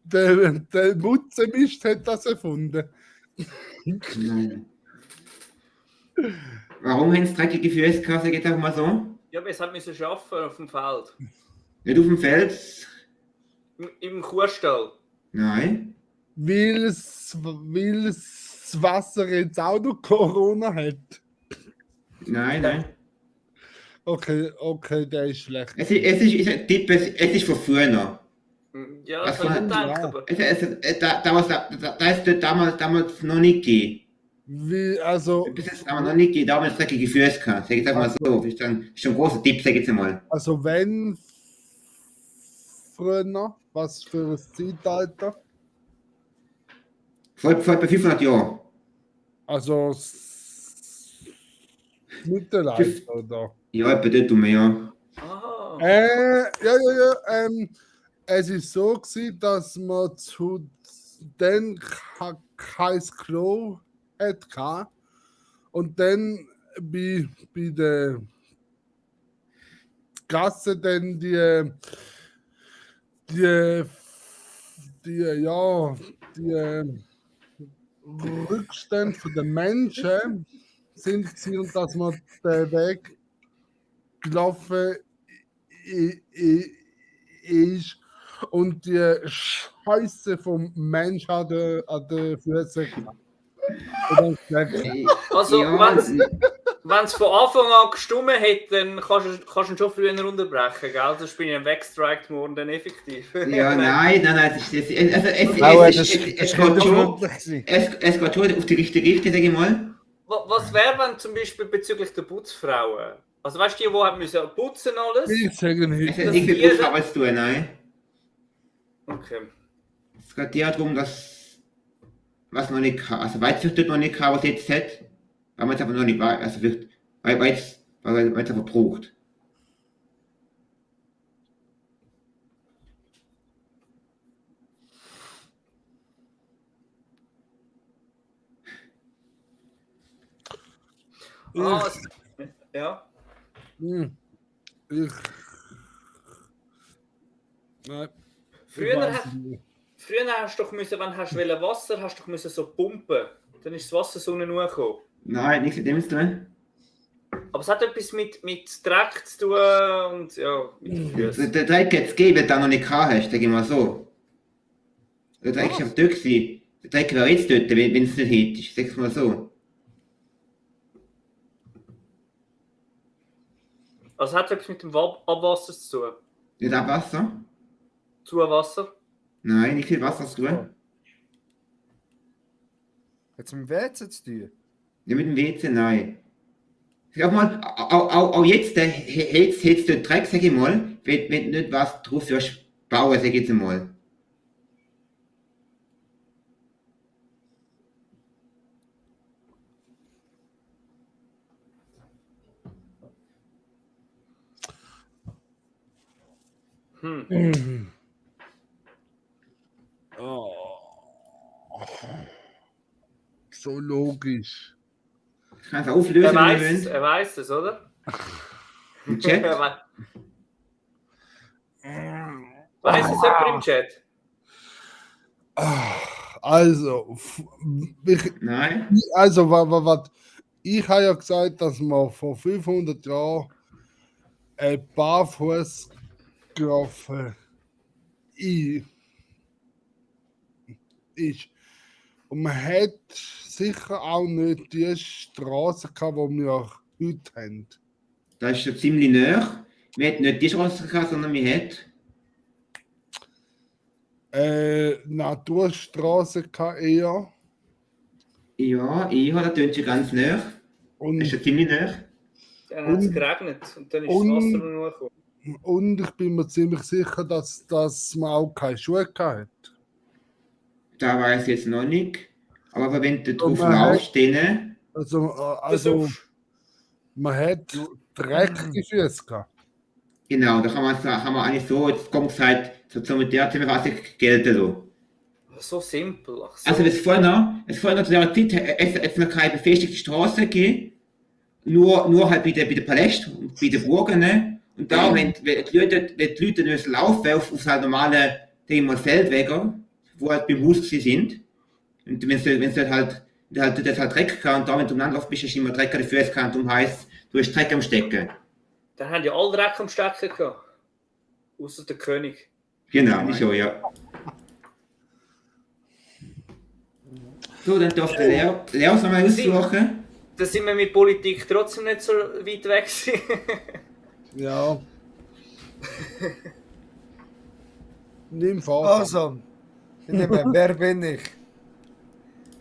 Der Mutzenmist hat das erfunden. Nein. Warum haben sie dreckige Füße gehabt, sag ich jetzt einfach mal so? Ja, aber es hat müssen arbeiten auf dem Feld. Nicht auf dem Feld? Im Kuhstall. Nein. Weil das Wasser jetzt auch noch Corona hat. Nein. Okay, der ist schlecht. Es ist ein Tipp, es ist von früher noch. Ja, das habe ich nicht gedacht, aber... Da ist dort damals noch nicht gegeben. Also Das ist aber noch nicht gegeben, damals hat es dreckige Füße gehabt. Sag ich jetzt mal so. Das ist ein großer Tipp, sag ich jetzt mal. wenn früher, was für ein Zeitalter? Vor etwa 500 Jahren. Also Mittelalter, oder? Ja, etwa dort um, ja. Ah. Es ist so gewesen, dass man zu dann kein Klo hatte. Und dann bei der Gasse dann die Rückstände der Menschen sind gewesen, und dass man den Weg gelaufen ist und die Scheiße vom Mensch an den Füßen gehabt. Also, ja, was? wenn es von Anfang an gestummen hat, dann kannst du ihn schon früher unterbrechen, gell? Sonst bin ich ein weggestrikt worden, dann effektiv. Ja, nein, es ist also es geht schon auf die richtige Richtung, sage ich mal. Was wäre, wenn zum Beispiel bezüglich der Putzfrauen? Also weißt du, die haben müssen putzen alles? Ich sage Es nicht. hat nichts mit Putzarbeit zu tun, nein. Okay. Es geht eher darum, dass was noch nicht kann, also weiß ich dort noch nicht kann, was jetzt hat, weil man es aber noch nicht weiß, also wird, weil es aber braucht. Ja. Ich. Nein. Früher hast du doch müssen, wenn hast du Wasser, hast du doch müssen so pumpen. Dann ist das Wasser so hochgekommen. Nein, nichts mit dem zu tun. Aber es hat etwas mit Dreck zu tun und ja, mit den Füßen. Der Dreck hat es gegeben, wenn du den noch nicht gehabt hast, sag ich mal so. Der Dreck ist auf dort gewesen. Der Dreck wäre jetzt dort, wenn es nicht hättest, sag's mal so. Also hat es etwas mit dem Abwasser zu tun? Nicht Abwasser? Zuwasser? Nein, nicht viel Wasser zu tun. Hat es mit dem WC zu tun? Ja, mit dem WC, nein. Sag mal, auch jetzt hält es dort Dreck, sag ich mal, wenn du nicht was drauf bauen, sag ich jetzt mal. Oh. So logisch. Ich kann es auflösen, wenn ihr wollt. Er weiß es, oder? Im Chat. Weiß es jemand im Chat? Also, Nein. also was ich habe ja gesagt, dass man vor 500 Jahren barfuß gelaufen ist. Und man hat sicher auch nicht die Straße gehabt, die wir heute haben. Das ist schon ziemlich nah. Wir hätten nicht die Straße gehabt, sondern wir hätten. Naturstraße gehabt eher. Ja, das tönt schon ganz nah. Das Und, ist schon ziemlich nah. Dann hat es geregnet und dann ist das Wasser noch hochgekommen. und ich bin mir ziemlich sicher, dass man auch keine Schuhe gehabt hat. Da weiß ich jetzt noch nicht. Aber wenn du drauf man laufst, dann. Also man hat dreckige Füße gehabt. Genau, da kann man eigentlich so, jetzt kommt es halt so mit der Zusammenfassung gelten. So. So simpel. Ach so. Also, es vorher noch zu der Zeit es noch keine befestigte Straße gegeben. Nur halt bei den Palästen und bei den Burgen. Ne? Und da, wenn die Leute müssen laufen auf halt normale Feldwege, wo halt beim Haus sind. Und wenn sie halt Dreck kann und da, wenn du umeinander läufst, bist du immer Dreck an den Füßen und darum heisst, du hast Dreck am Stecken. Dann haben die alle Dreck am Stecken gehabt. Außer der König. Genau, nicht so, ja. So, dann darf der Leo nochmal aussuchen. Da sind wir mit Politik trotzdem nicht so weit weg gewesen. Ja. Nimm vor. Also, ich nehme, wer bin ich?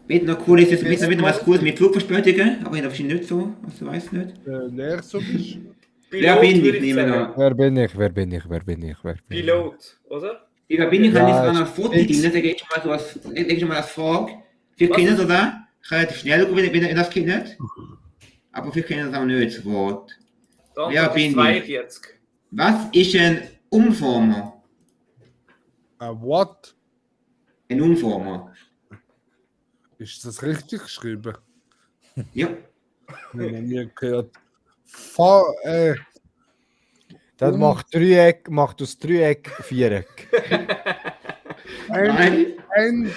Wird noch cool, ist jetzt wieder was Cooles mit Flugverspätungen, aber ich glaube nicht so, also weiß nicht. Leer so bist. Wer bin ich, nehmen wir noch. Wer bin ich? Pilot, oder? Wer bin ich, kann Ja, jetzt noch ein Foto drin, das geht schon mal als Frage. Wir kennen das auch, relativ schnell, wenn ihr das kennt. Aber wir kennen das auch nicht, das Wort. Wer bin ich? 42. Was ist ein Umformer? What? Ein Umformer. Ist das richtig geschrieben? Ja. Ich habe noch nie gehört. Das macht aus Dreieck Viereck. Ein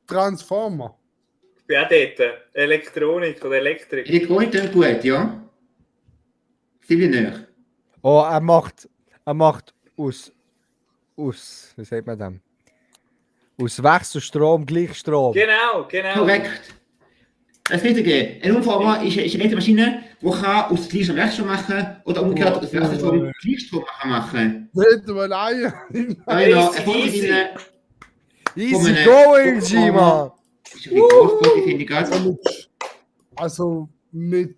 Transformer. Ja, dort. Elektronik oder Elektrik. Elektronik ist gut, ja. Ziemlich nah. Oh, er macht aus, wie sagt man das? Aus Wechselstrom Gleichstrom. Genau. Korrekt. Das Richtige. Ein Umformer ist eine Elektromaschine, die kann aus Gleichstrom Wechselstrom machen oder umgekehrt aus Wechselstrom Gleichstrom machen. Nicht mal ein. Einer Erfolgslinie Easy going, G-Man! ist ein groß, finde ich gerade. Also mit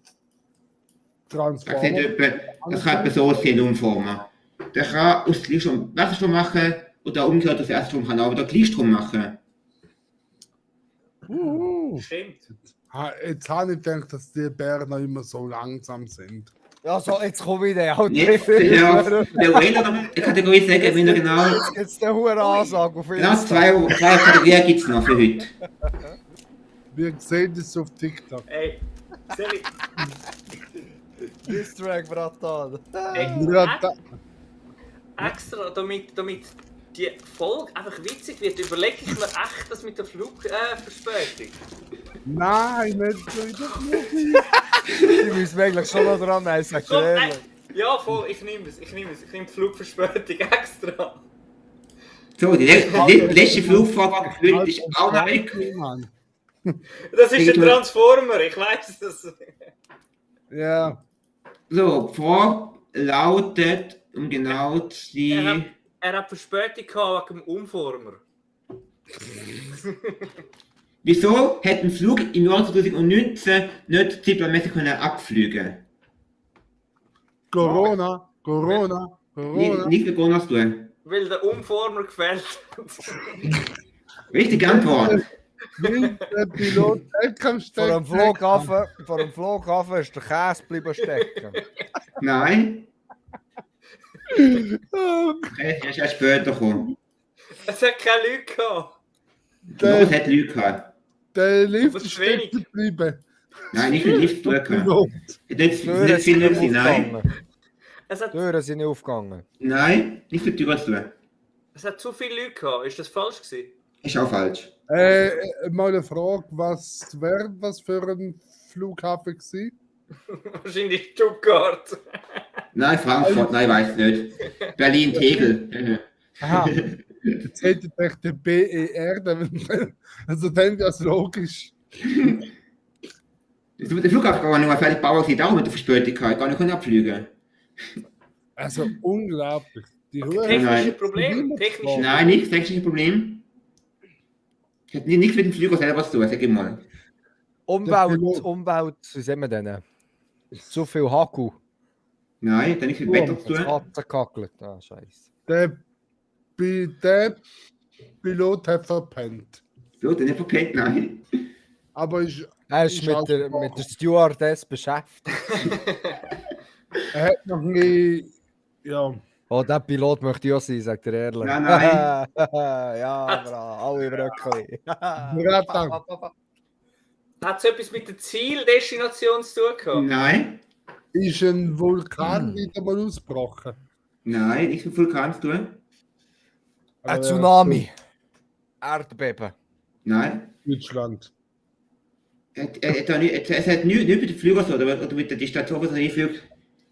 Das Transformer. kann etwa so aussehen, Umformer. Der kann aus Gleichstrom Wechselstrom machen oder umgekehrt aus Wechselstrom kann er aber Gleichstrom machen. Stimmt. Jetzt habe ich gedacht, dass die Berner immer so langsam sind. Ja, so, jetzt komme ich dann. Jetzt, ja, der Whaler, die Kategorie sagen, wenn er genau. Jetzt gibt es den hohen Ansage auf Genau, zwei Kategorien gibt es noch für heute. Wir sehen das auf TikTok. Ey, sorry. Distrack, Bratan. Ey, Ja, da, extra, damit die Folge einfach witzig wird, überlege ich mir echt das mit der Flugverspätung. nein, nicht wieder. Die müssen eigentlich schon noch dran haben, sag ich Komm, dir ehrlich. ja, voll, ich nehme es. Ich nehme die Flugverspätung extra. So, die letzte Flugfrage gefüllt ist auch noch weg. Mann. Das ist ein Transformer, ich weiß das. Ja, So, die Frage lautet, um genau zu sein. Er hat Verspätung gehabt wegen dem Umformer. Wieso hat ein Flug im Jahr 2019 nicht zeitplanmäßig abfliegen? Corona. Nichts mit Corona zu tun. Weil der Umformer gefällt hat. Richtige Antwort. Weil der Pilot weg am Vor dem Flughafen ist der Käse geblieben stecken. Nein. Okay, er ist erst später gekommen. Es hat keine Leute gehabt. Doch, es hat Leute gehabt. Der Lift Aber ist zu wenig. stecken geblieben. Nein, nicht mit Lift zu tun gehabt. Pilot. Nicht Türen sind viel nicht gewesen, nein. aufgegangen. Es hat, Türen sind nicht aufgegangen. Nein, nicht für die Tür zu tun. es hat zu viele Leute gehabt. Ist das falsch gewesen? Ist auch falsch. Mal eine Frage, was wäre das für ein Flughafen gewesen? Wahrscheinlich Stuttgart. Nein, Frankfurt, nein, weiß nicht. Berlin, Tegel. Aha. Jetzt hätte ich den BER, also dann wäre es logisch. Der Flughafen war nur fertig gebaut, darum hat er Verspätung gehabt, gar nicht abfliegen. Also unglaublich. Die Technische Nein. Problem. Technische Nein, nichts, technisches Problem. Hat nichts mit dem Flieger selber zu tun, sag ich mal. Umwelt, wie sehen wir denn? Zu viel Haku. Nein, hat nichts mit Wetter zu Das tun. Katzen kackelt. Ah, scheiße. Der Pilot hat verpennt. So, der nicht verpennt, nein. Aber Er ist mit der Stewardess beschäftigt. er hat noch nie. Ja. Oh, der Pilot möchte ich auch sein, sagt er ehrlich. Nein, nein. Ja, bra, alle Bröckli. Hat es etwas mit der Zieldestination zu tun gehabt? Nein, Ist ein Vulkan wieder mal ausgebrochen? nein, nichts mit Vulkan zu tun. Ein Tsunami. Erdbeben. Nein. Deutschland. Es hat nichts mit dem Flieger zu tun, oder mit der Station, wo er hinfliegt.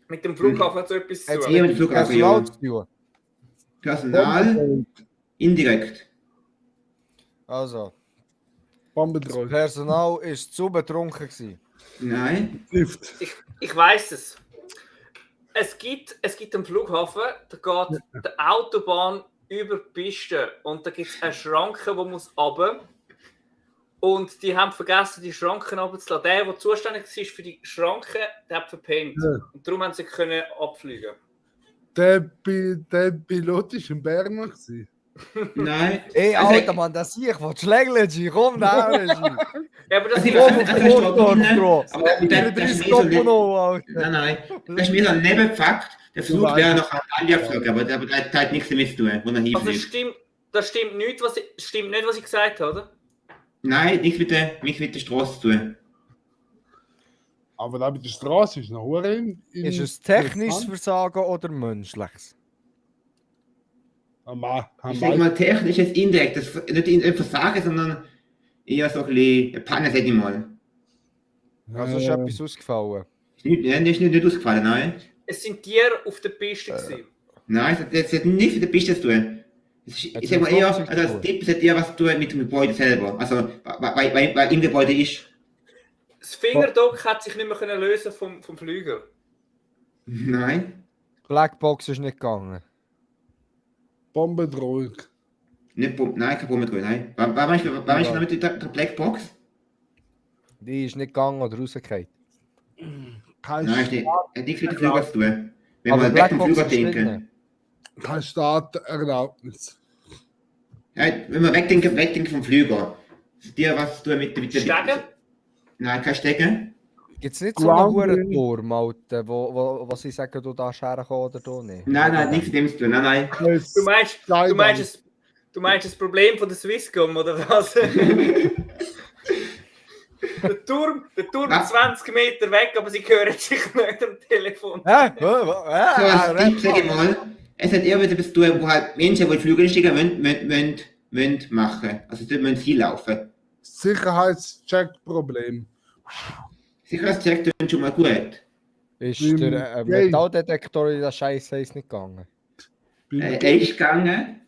Mit dem Flughafen hat es etwas zu Hat's tun. Ja, mit dem Flughafen, Personal ja. zu tun. Personal, indirekt. Also, das Bombendroll. Personal war zu betrunken gewesen. Nein. Lift. Ich weiß es. Es gibt einen Flughafen, da geht die Autobahn über die Piste und da gibt es eine Schranke, die muss runter. Und die haben vergessen, die Schranken runterzulassen. Der zuständig war für die Schranke, der hat verpennt. Ja. Und darum haben sie können abfliegen. Der Pilot war ein Berner. Gewesen. Nein. Ey, Also, Alter, Mann, das sehe ich, was schlägt, G, komm da, G. Ja, aber das Also, ist ich weiß ja nicht, Das ist Alter. Nein, das ist mir so ein Nebenfakt. Der Flug wäre noch ein Anliegflug, aber der hat nichts damit zu tun, wo er also hinfliegt. das stimmt nicht, was ich gesagt habe, oder? Nein, nichts mit der Straße zu tun. Aber da mit der Straße ist noch Huren. Ist es technisches Versagen oder menschliches? Ich sage mal technisches indirekt, das nicht ein Versagen, sondern eher so ein bisschen Panne, sag ich mal. Also ist etwas ausgefallen. Das ist nicht ausgefallen, nein. Es sind Tiere auf der Piste gewesen. Nein, das hat nichts mit der Piste zu tun. Ich sag mal eher, also als Tipp, es hat eher was zu tun mit dem Gebäude selber. Also, weil im Gebäude ist. Das Fingerdruck hat sich nicht mehr können lösen vom Flüger. Nein. Blackbox ist nicht gegangen. Bombendrohung. Nein, kein Problem, nein. War ich noch mit der Blackbox? Die ist nicht gegangen oder rausgefallen. Kein, Nein, hat nichts mit dem Flüger zu tun. Wenn Aber wir weg vom Blackbox Flüger ist denken. drin. kein Starterlaubnis. Ja, wenn wir wegdenken vom Flüger. Ist dir was zu tun mit der... Steigen? Nein, kein Stecken. Gibt es nicht so einen Grounding. Hurenturm, Alter, wo sie sagen, du darfst herkommen oder du nicht? Nein, nichts mit dem zu tun. Nein. Du meinst das Problem von der Swisscom, oder was? der Turm Was? 20 Meter weg, aber sie hören sich nicht am Telefon. Hä? So als Tipp, sag ich mal, es hat eher etwas zu tun, wo halt Menschen, die Flüge steigen wollen machen. Also dort müssen sie laufen. Sicherheitscheck-Problem. Sicherheitscheck tun schon mal gut. Ist Beim der Game. Metalldetektor in der Scheiße ist nicht gegangen. Er ist gegangen.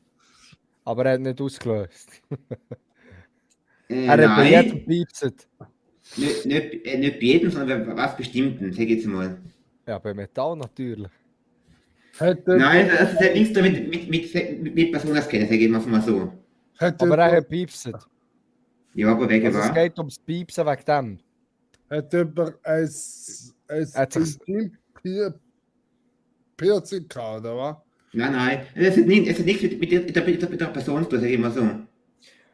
Aber er hat nicht ausgelöst. Er hat bei Nein, jedem piepset. nicht bei jedem, sondern was Bestimmten, sag ich jetzt mal. Ja, bei Metall natürlich. Hätte, Nein, das hat nichts zu tun mit Personenkennen, sag ich mal so. Aber er hat piepset. Ja, aber wegen Also es was? geht ums Piepsen wegen dem. hat jemand ein Hat sich's- Piercing gehabt, oder was? Nein, es hat nichts mit der Person zu tun, sag ich mal so.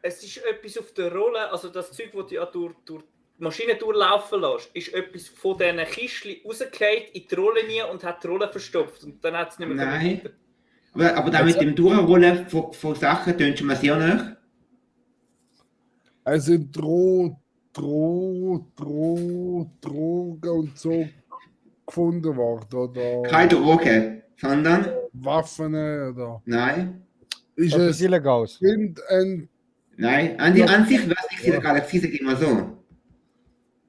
Es ist etwas auf der Rolle, also das Zeug, das du ja durch die Maschine durchlaufen lässt, ist etwas von diesen Kistchen rausgefallen in die Rolle nie und hat die Rolle verstopft. Und dann hat es nicht mehr Nein. weiter. Aber da mit dem Durchrollen von Sachen tönt schon mal sehr nach. Es sind Drogen und so gefunden worden, oder Keine Droge, sondern, Waffen, oder nein, ist Etwas es Illegales. ein... nein, an sich wäre es nichts illegal, sag ich mal so.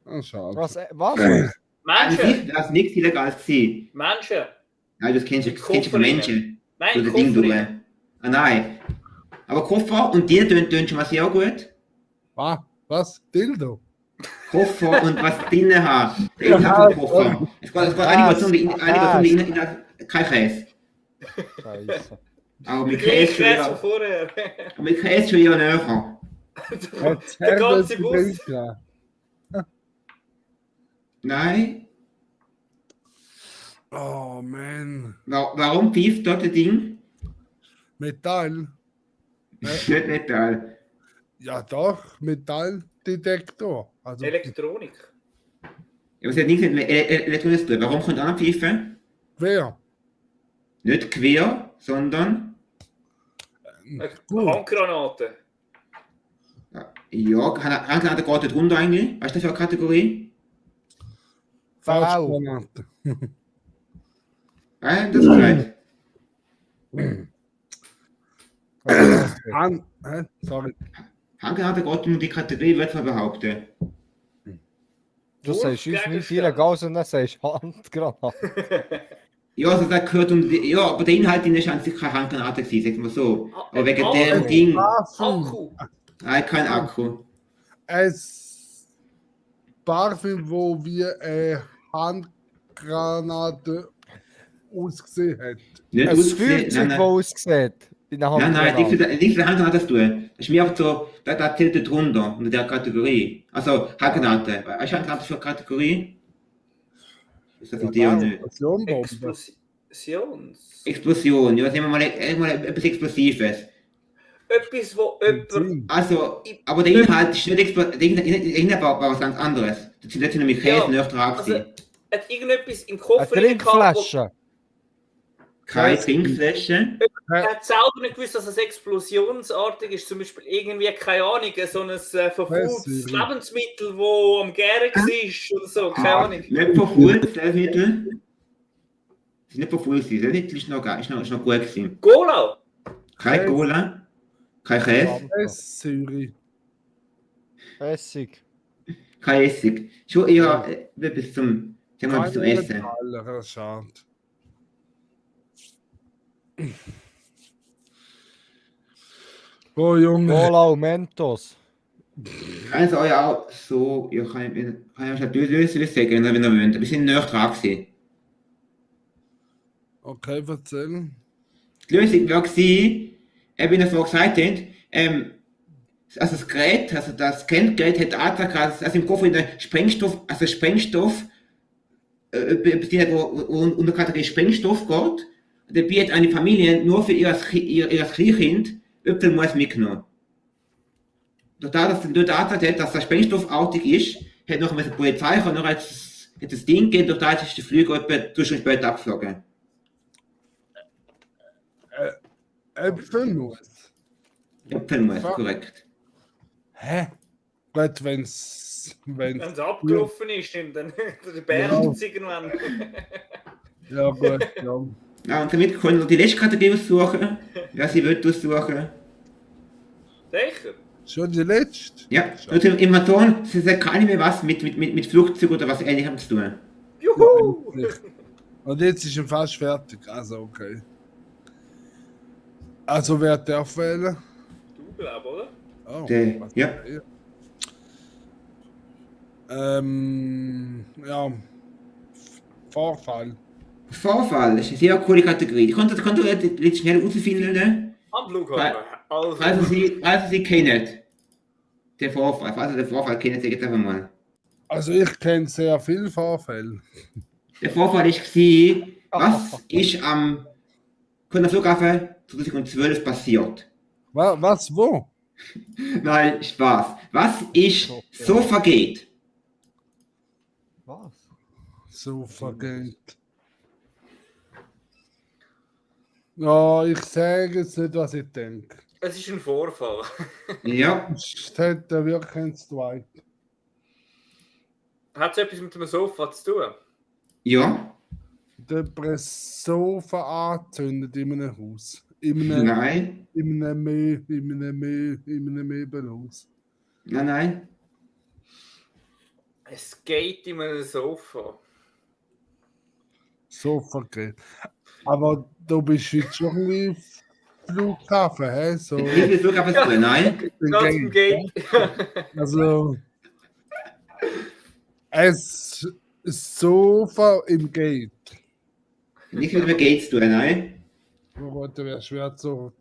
Ah, schade. Was? Was? An Menschen! sich wäre es nichts Illegales gewesen. Menschen! Nein, das kennst du von Menschen. Nein, So das Ding durch. Koffer. Ah nein. Aber Koffer und die tönt schon mal sehr gut. Was? Dildo? Koffer und was drinnen hat. Der Inhalt vom Koffer. Es geht einiges um kein Käse. Scheiße. Aber mit Gleich Käse schon Käse von eher, vorher. mit Käse schon eher näher. Der ganze Bus. Nein. Oh, man. Warum pfeift dort das Ding? Metall? Nicht Metall. Ja doch, Metalldetektor. Also, Elektronik. Ja, es hat nichts mit Elektronik zu tun. Warum kommt einer pfeifen? wer? Nicht quer, sondern... Handgranate. Ja, Handgranate geht dort runter eigentlich. Was ist das für eine Kategorie? Faustgranate. Das ist right. Sorry. Handgranate geht um die Kategorie, würde ich mal behaupten. Du sagst uns nicht illegal, sondern sagst Handgranate. Ja, also das gehört ja, aber der Inhalt ist an sich keine Handgranate gewesen, sagen wir so. Aber wegen Akku. dem Ding, Akku. nein, kein Akku. Ein Parfüm, wo wie eine Handgranate ausgesehen hat. Nicht Ein ausgesehen, Feuerzeug, das aussieht. In der nein, nichts Handgranate. mit der Handgranate zu tun. Das ist mir einfach so, da zählt dort drunter, unter der Kategorie. Also, Handgranate. Was ist Handgranate für eine Kategorie? Ist das von dir oder nicht? Explosionbombe. Explosion, ja, nehmen wir mal etwas Explosives. Etwas, wo jemand. Also, aber der Inhalt ist nicht explosiv, der Inhalt war was ganz anderes. Das sind jetzt nämlich Käse Ja, nicht dran Also, gewesen. hat irgendetwas im Eine Koffer Trinkflasche. Keine Trinkflasche. Er hat selber nicht gewusst, dass es explosionsartig ist. Zum Beispiel irgendwie, keine Ahnung, so ein verfaules Lebensmittel, das am Gären war oder so. Keine Ahnung. Nicht verfaules Lebensmittel. Das ist nicht verfault gewesen. Das Lebensmittel ist noch geil, ist noch gut gewesen. Cola! Kein Cola. Kein Käse. Essig. Essig. Kein Essig. Schon eher etwas zum, sagen wir mal, zum Essen. Metalle, schade. Oh, Junge. Cola und Mentos. Kann es euch auch so, ja, kann ich euch natürlich sagen, wenn ihr wollt. Wir sind näher dran gewesen. Okay, erzähl. Die Lösung war gewesen, wie ihr vorhin gesagt habt, also das Gerät, also das Scan-Gerät hat angezeigt, dass im Koffer in der Sprengstoff bezieht, wo unter Kategorie Sprengstoff geht. Und dabei hat eine Familie nur für ihr Kleinkind Äpfelmus mitgenommen. Dadurch, dass dort angezeigt hat, dass der Sprengstoff artig ist, hat noch die Polizei und noch hat das Ding gegeben, durch das ist der Flüger etwa 2 Stunden später abgeflogen. Äpfelmus. Äpfelmus, korrekt. Hä? Gut, wenn's Wenn es abgelaufen ist, dann der Bär ist irgendwann. Ja, gut, ja. Ja, und damit können wir die letzte Kategorie aussuchen, wer sie will aussuchen. Sicher? Schon die letzte? Ja, und im Amazon, sie sagt keine mehr was mit Flugzeug oder was ähnlichem zu tun. Juhu! Und jetzt ist er fast fertig. Also, okay. Also, wer darf wählen? Du glaubst, oder? Oh, Ja. Ja. Vorfall. Vorfall ist eine sehr coole Kategorie. Die könnt ihr jetzt schnell herausfinden, Am Flughafen. Also, falls ihr sie kennt. Der Vorfall, falls ihr den Vorfall kennt, sagt einfach mal. Also, ich kenne sehr viele Vorfälle. Der Vorfall war, was ist am Kölner Flughafen 2012 passiert? Was, wo? Nein, Spaß. Was ist Sofagate? Was? So vergeht. Ja, ich sage jetzt nicht, was ich denke. es ist ein Vorfall. Ja, Es hat wirklich ein Zweit. Hat es etwas mit dem Sofa zu tun? ja, Der Sofa angezündet in einem Haus. In einem nein, Möbelhaus. nein. Es geht in einem Sofa. Sofa geht. Aber du bist jetzt schon ein Flughafen, hä? So, Wie viel Flughafen zu tun? Nein. Ganz im Gate. also, es Sofa im Gate. Nicht mit dem Gate zu tun, nein. Da wäre schwer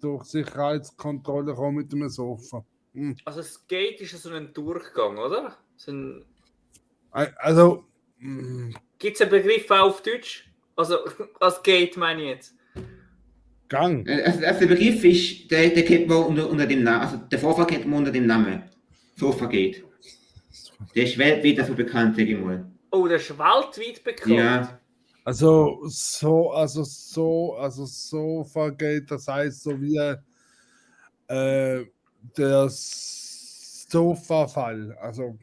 durch Sicherheitskontrolle kommen mit dem Sofa. Also das Gate ist ja so ein Durchgang, oder? So ein... Also, Gibt es einen Begriff auch auf Deutsch? Also als Gate meine ich jetzt. Gang. Also der Begriff ist, der kennt man unter dem Namen, also der Vorfall kennt man unter dem Namen. Sofagate. Der ist weltweit so bekannt, sag ich mal. Oh, der ist weltweit bekannt. Ja, Also Sofa geht, das heißt so wie der Sofa-Fall, also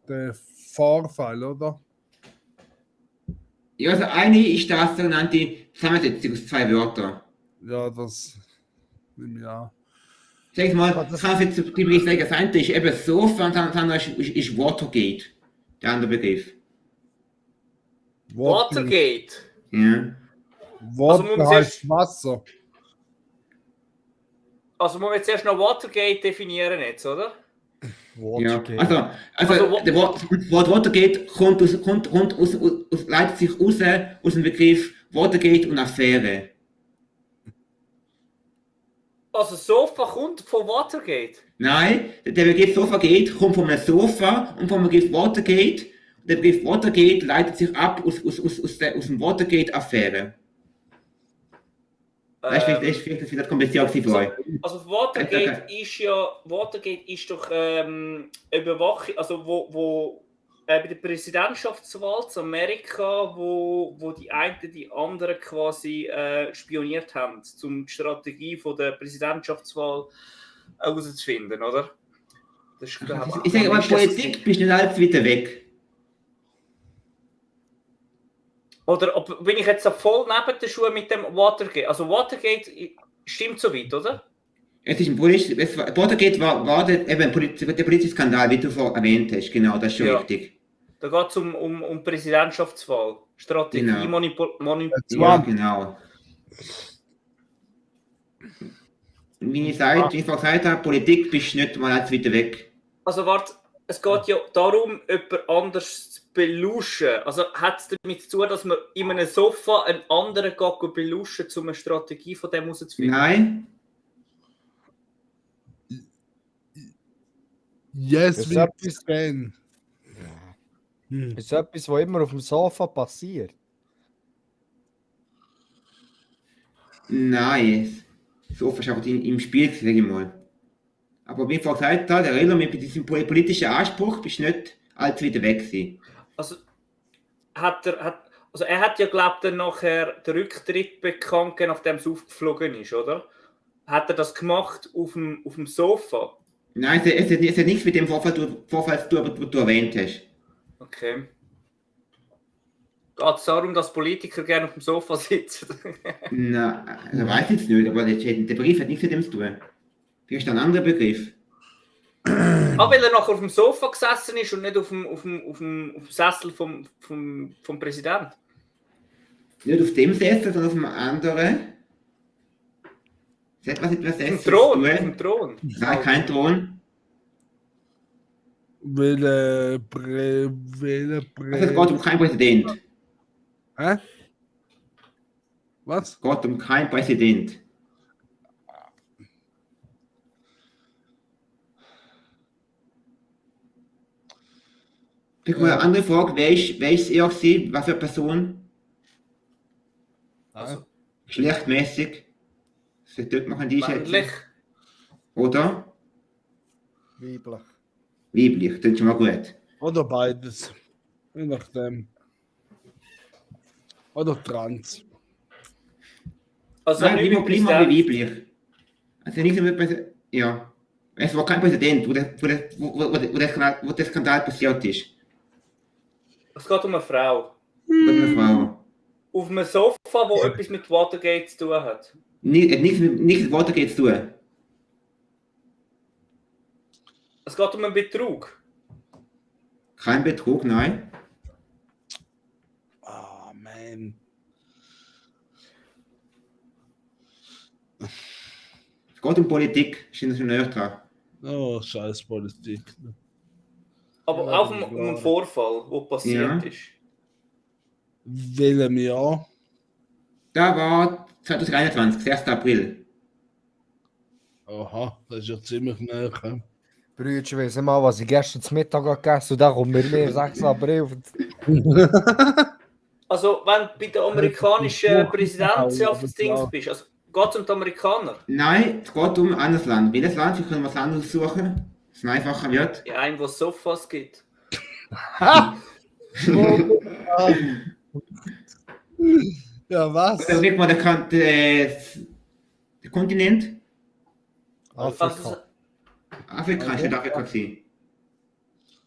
der Vorfall, oder? ja, also eine ist das sogenannte Zusammensetzung aus 2 Wörtern. Ja, das ja. Sag ich mal, das kann jetzt der Begriff sagen, das eine ist eben Sofa und das andere ist Watergate. Der andere Begriff. Watergate. Ja. Water Also muss heißt Wasser. Also muss man jetzt erst noch Watergate definieren jetzt, oder? Ja, Watergate. also der Wort Watergate leitet sich aus dem Begriff Watergate und Affäre. Also Sofa kommt von Watergate. Nein, der Begriff Sofagate kommt von einem Sofa und vom Begriff Watergate. Der Begriff Watergate leitet sich ab aus dem Watergate-Affäre. Das ist vielleicht wieder kompliziert für euch. Also Watergate ist doch Überwachung, also wo bei der Präsidentschaftswahl zu Amerika, wo die einen die anderen quasi spioniert haben, um die Strategie von der Präsidentschaftswahl herauszufinden, oder? Das ist, Ich sage aber, Politik bist nicht allzu weit weg. Oder bin ich jetzt voll neben der Schuhe mit dem Watergate? Also Watergate stimmt so weit, oder? Es ist Watergate war der politische Skandal, wie du vorhin erwähnt hast. Genau, das ist schon richtig. Da geht es um Präsidentschaftswahl. Strategie, Genau. Ja, genau. Wie ich vorhin gesagt habe, Politik bist du nicht mal allzu weit weg. Also warte, es geht ja darum, jemand anders zu beluschen. Also hat es damit zu tun, dass man in einem Sofa einen anderen geht beluschen, um eine Strategie von dem herauszufinden? Nein. Yes, Das ist we etwas- can. Das ist etwas, was immer auf dem Sofa passiert. Nein. So ist einfach im Spiel, sage ich mal. Aber wie vorher gesagt hat, der Relo mit diesem politischen Anspruch bist du nicht allzu weit weg gewesen. Also er hat ja, glaube ich, dann nachher den Rücktritt bekannt gegeben, nachdem es aufgeflogen ist, oder? Hat er das gemacht auf dem Sofa? Nein, es hat nichts mit dem Vorfall zu tun, den du erwähnt hast. Okay. Geht es darum, dass Politiker gerne auf dem Sofa sitzen? Nein, das weiß ich jetzt nicht, aber der Brief hat nichts mit dem zu tun. Vielleicht ein anderer Begriff. Weil er nachher auf dem Sofa gesessen ist und nicht auf dem Sessel vom Präsidenten. Nicht auf dem Sessel, sondern auf dem anderen. Das hat was mit dem Auf Sessel dem Thron. zu Auf tun. dem Thron. Nein, kein Thron. Welcher Also es geht um keinen Präsident. Hä? Was? Es geht um keinen Präsident. Vielleicht mal eine andere Frage, wer ist er gewesen? Was für eine Person? Also, Geschlechtmäßig? Das dort machen die männlich. Oder? Weiblich. Weiblich, das ist schon mal gut. Oder beides. Je nachdem. Oder trans. Also Nein, nicht lieber mit blieb mal Präsident. wie weiblich. Also nicht so mit ja. Es war kein Präsident, wo der Skandal passiert ist. Es geht um eine Frau. Das ist eine Frau. Auf einem Sofa, wo etwas mit Watergate zu tun hat. Hat nichts mit Watergate zu tun. Es geht um einen Betrug. Kein Betrug, nein. Ah, man. Es geht um Politik, ist schon näher dran. Oh, scheiß Politik. Aber Ja, auch um einen Vorfall, der passiert Ja. ist. Welchem Jahr? Da war 2021, 1. April. Aha, das ist ja ziemlich näher. Brüder, ich weiss nicht mal, was ich gestern zum Mittag gegessen habe. Und dann kommt mir 6. April. Also, wenn du bei der amerikanischen Präsidentschaftsdings bist, also geht es um die Amerikaner? Nein, es geht um ein anderes Land. Welches Land? Wir können was anderes suchen, dass es einfacher wird. Ja, ein, wo es Sofas gibt. Ja, was? Dann kriegt man der Kontinent. Also, Afrika, ist nicht Afrika gewesen.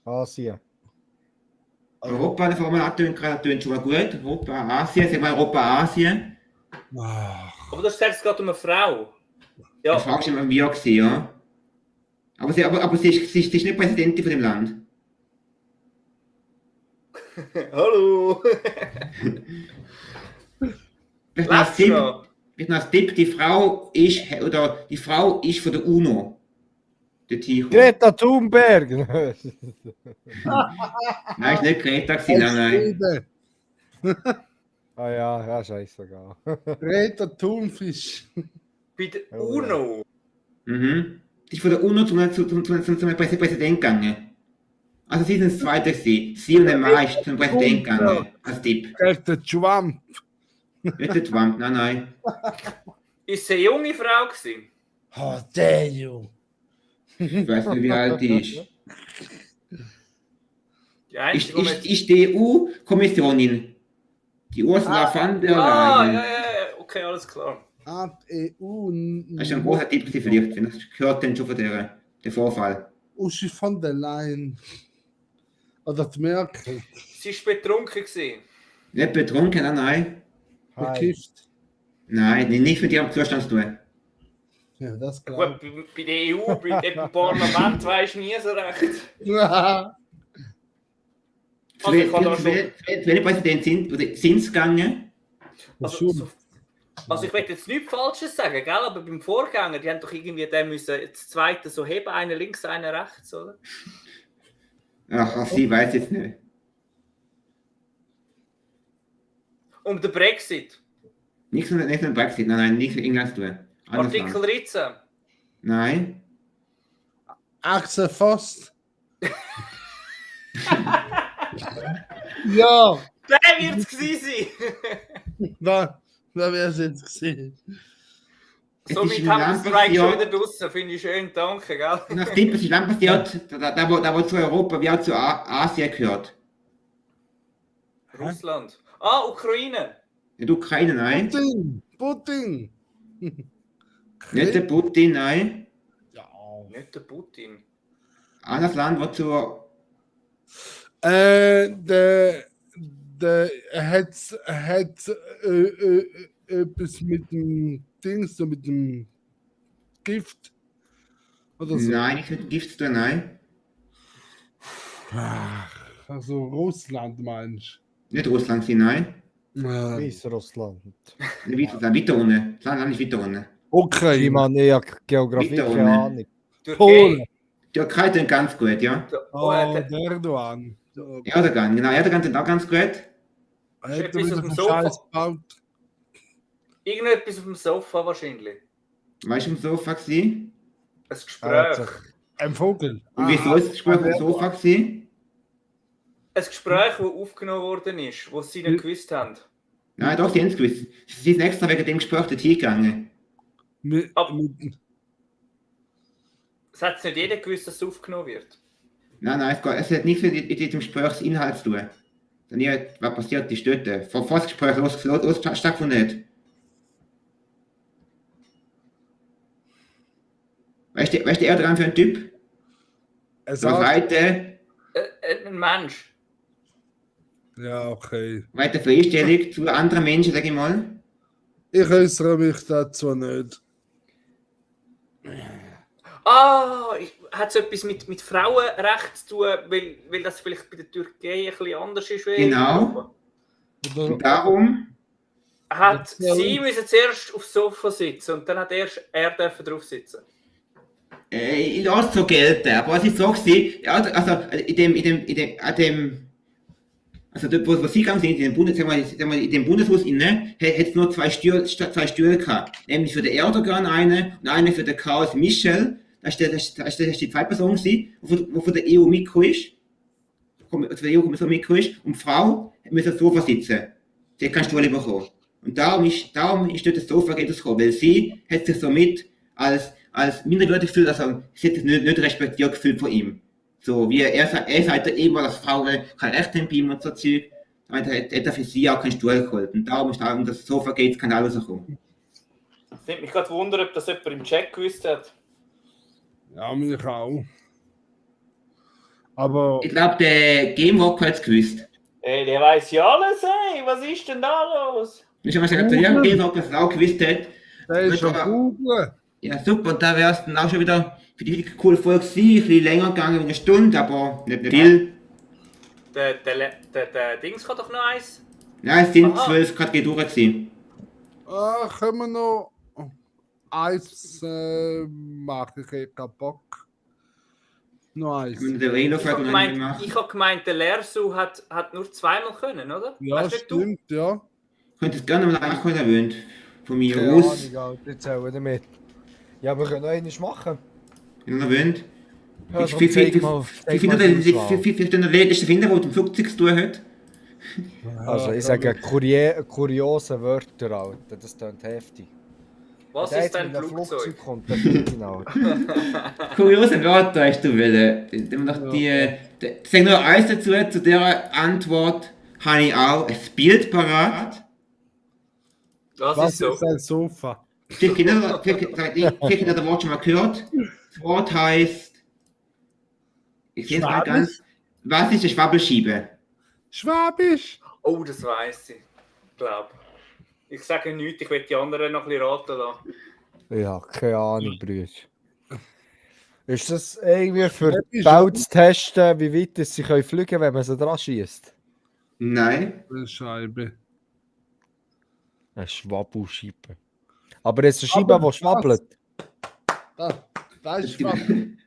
Asien. Europa, der Formel tönt schon mal gut. Europa, Asien, sagen wir Europa, Asien. Ah, aber du hast gesagt, es geht um eine Frau. Ja, Das fragst du immer, wie gewesen, ja. Aber sie ist nicht Präsidentin von dem Land. hallo. Vielleicht noch als Lass Tipp, noch. vielleicht noch als Tipp, die Frau ist von der UNO. Der Ticho. Greta Thunberg! Nein, ist nicht Greta gewesen, nein. Friede. Ah ja, scheißegal. Greta Thunfisch. Bei der Oh, ja. UNO. Mhm. Die ist von der UNO zum Präsident gegangen. Also sie sind das Zweite gewesen. Sie und der Mann ist zum Präsident gegangen. Als Tipp. Gegen Trump. Nicht der Trump, nein. Ist sie eine junge Frau gewesen? Oh, dare you. Ich weiß nicht, wie alt die ist. Die einzige, die Ist die EU-Kommissionin. Die Ursula von der Leyen. ja, okay, alles klar. Ah, die EU. Das ist ein großer Tipp gewesen vielleicht. Wenn das gehört dann schon von der Vorfall. Uschi von der Leyen. Oder die Merkel. Sie war betrunken gewesen. Nicht betrunken, nein. Hi. Bekifft. Nein, nichts mit ihrem Zustand zu tun. Ja, das klar. Gut, bei der EU, bei dem Parlament weisst du nie so recht. Also ich kann da schon... Wenn Präsident sind sie gegangen. Also, Also ich will jetzt nichts Falsches sagen, gell? Aber beim Vorgänger, die haben doch irgendwie den müssen das zweite so heben, einer links, einer rechts, oder? Ach, sie weiß jetzt nicht. Um den Brexit. Nichts mit Brexit, nein, nichts mit England zu tun. Anderes Artikel Land. 13. Nein. Axel Voss. Ja, Der wird es gewesen sein. da wäre es jetzt gesehen. Es Somit ist im haben wir Land das Strike schon passiert. wieder draussen. Finde ich schön, danke, gell? Nach dem, was ist Land passiert, da wo zu Europa wie auch zu Asien gehört. Russland. Ukraine. Nicht Ukraine, nein. Putin. Nicht der Putin, nein. Ja. Nicht der Putin. Anderes Land, wo zu. Der hat etwas mit dem Dings, so mit dem Gift oder so. Nein, nichts mit dem Gift zu tun, nein. Also Russland meinst Nicht Russland, sie, nein. du? Weißrussland. Nicht weiter unten. Das Land ist weiter unten. Ich Okay. meine, ich habe Geografie, Weiter keine unten. Ahnung. Polen. Türkei. Die Türkei tut ganz gut, ja. Oh, der- der Erdogan. Erdogan, genau, Erdogan tut auch ganz gut. Hat er etwas wieder auf dem einen Sofa. Scheiß gebaut? Irgendetwas auf dem Sofa wahrscheinlich. Weißt du, im Sofa gewesen? Ein Gespräch. Ein Vogel. Und wieso ist das Gespräch auf dem Sofa gewesen? Ein Gespräch, das aufgenommen worden ist, das sie nicht gewusst haben. Nein, doch, sie haben es gewusst. Sie sind extra wegen dem Gespräch dorthin gegangen. Mit, Ab- mit, Es hat nicht jeder gewusst, dass es aufgenommen wird. Nein, es hat nichts mit diesem Gesprächsinhalt zu tun. Dann was passiert ist dort. Vor das Gespräch stattgefunden hat. Weißt du, Erdogan für ein Typ? er So sagt, Ein Mensch. ja, okay. weite Freistellung zu anderen Menschen, sag ich mal. Ich äußere mich dazu nicht. Hat es etwas mit Frauenrecht zu tun, weil das vielleicht bei der Türkei ein bisschen anders ist? wie Genau. Oder, Und darum, Hat Ja. sie müssen zuerst aufs Sofa sitzen und dann hat er dürfen drauf sitzen. ich lasse es so gelten, aber es ist so gewesen, ja, also also dort, wo sie gegangen sind, in dem Bundeshaus inne, hat es nur zwei Stühle gehabt. Nämlich für den Erdogan eine und eine für den Chaos Michel. Das ist die zweite Person gewesen, die von der EU Mikro ist. Von der EU-Kommission Mikro ist. Und die Frau muss aufs Sofa sitzen. Sie hat keinen Stuhl bekommen. Und darum ist dort das Sofa gekommen, weil sie hat sich somit als minderwertig gefühlt, also sie hat es nicht respektiert gefühlt von ihm. So, wie er sagt eben, dass Frauen kein Recht haben bei ihm und so Zeug. Damit hat er für sie auch keinen Stuhl geholt. Und darum ist da um das Sofa geht, kann alles rauskommen. Es nimmt mich gerade Wunder, ob das jemand im Chat gewusst hat. ja, mich auch. Aber Ich glaube, der Gamewalker hat es gewusst. Ey, der weiß ja alles, ey. Was ist denn da los? Ich habe gesagt, der Gamewalker es auch gewusst hat. der ist schon Aber- Google. Ja, super, und da wäre es dann auch schon wieder für die coole Folge gewesen. Ein bisschen länger gegangen, eine Stunde, aber nicht viel. Der Dings kann doch noch eins. Nein, es sind Aha. 12 Kategorien gewesen. Können wir noch eins machen? Ich hab Bock. Noch eins. Wenn der Relo fragt, und dann macht. Ich habe gemeint, der Lersu hat nur zweimal können, oder? Ja, Weißt nicht du? stimmt, ja. Könnt es gerne mal nachholen, wenn ihr wollt. Von mir Keine aus, Ahnung, Alter, jetzt zählen damit. Ja, wir können noch eines machen. wenn ihr wollt. Ja, Ich darum zeig mal- zeig mal die Auswahl. Wie der letzte finden, der mit dem Flugzeug zu tun hat. Also, ich sage kuriose Wörter, Alter. Das klingt heftig. Was Wenn der ist jetzt dein mit einem Flugzeug? kommt, dann finde ich ihn, Alter. Kuriose Wörter hast du wollen. Sag nur eins dazu, zu dieser Antwort habe ich auch ein Bild parat. Das Was ist so. ist ein Sofa? Vielleicht habt ihr das Wort schon mal gehört. Das Wort heißt, ich sehe es mal ganz, was ist eine Schwabbelschiebe? Schwabisch. Oh, das weiß ich. Glaub. Ich sage nichts, ich will die anderen noch ein bisschen raten lassen. Ja, keine Ahnung, Brüder. Ist das irgendwie für Das die ist Bau zu testen, wie weit sie können fliegen können, wenn man sie dran schießt? Nein. Eine Scheibe. Eine Schwabbelscheibe. Aber jetzt eine Scheibe, die schwabbelt. Da ist Schwabbel.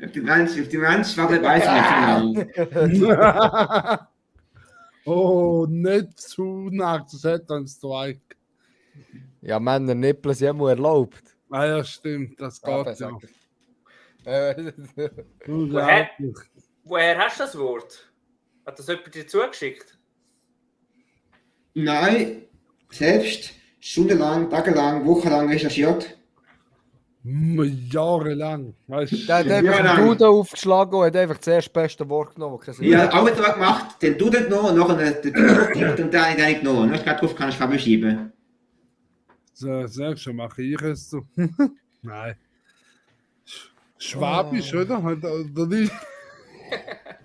Auf die Wand schwabbelt weiß nicht genau. Oh, nicht zu nah, das hat uns Strike. Ja, Männer nippeln sie immer erlaubt. Ah ja, stimmt, das geht ja. Unglaublich. Woher hast du das Wort? Hat das jemand dir zugeschickt? Nein, selbst stundenlang, tagelang, wochenlang recherchiert. Jahrelang. Weißt du? Der hat einfach Ja, den Duden aufgeschlagen und hat einfach das erste beste Wort genommen. Ich habe alles so gemacht, den Duden genommen, nachher den Duden aufgeklickt und dann nicht genommen. Dann gerade drauf kann ich Schwabbel schieben. So, sagst du, mache ich es so. Nein. Schwabisch, oder? Oder nicht?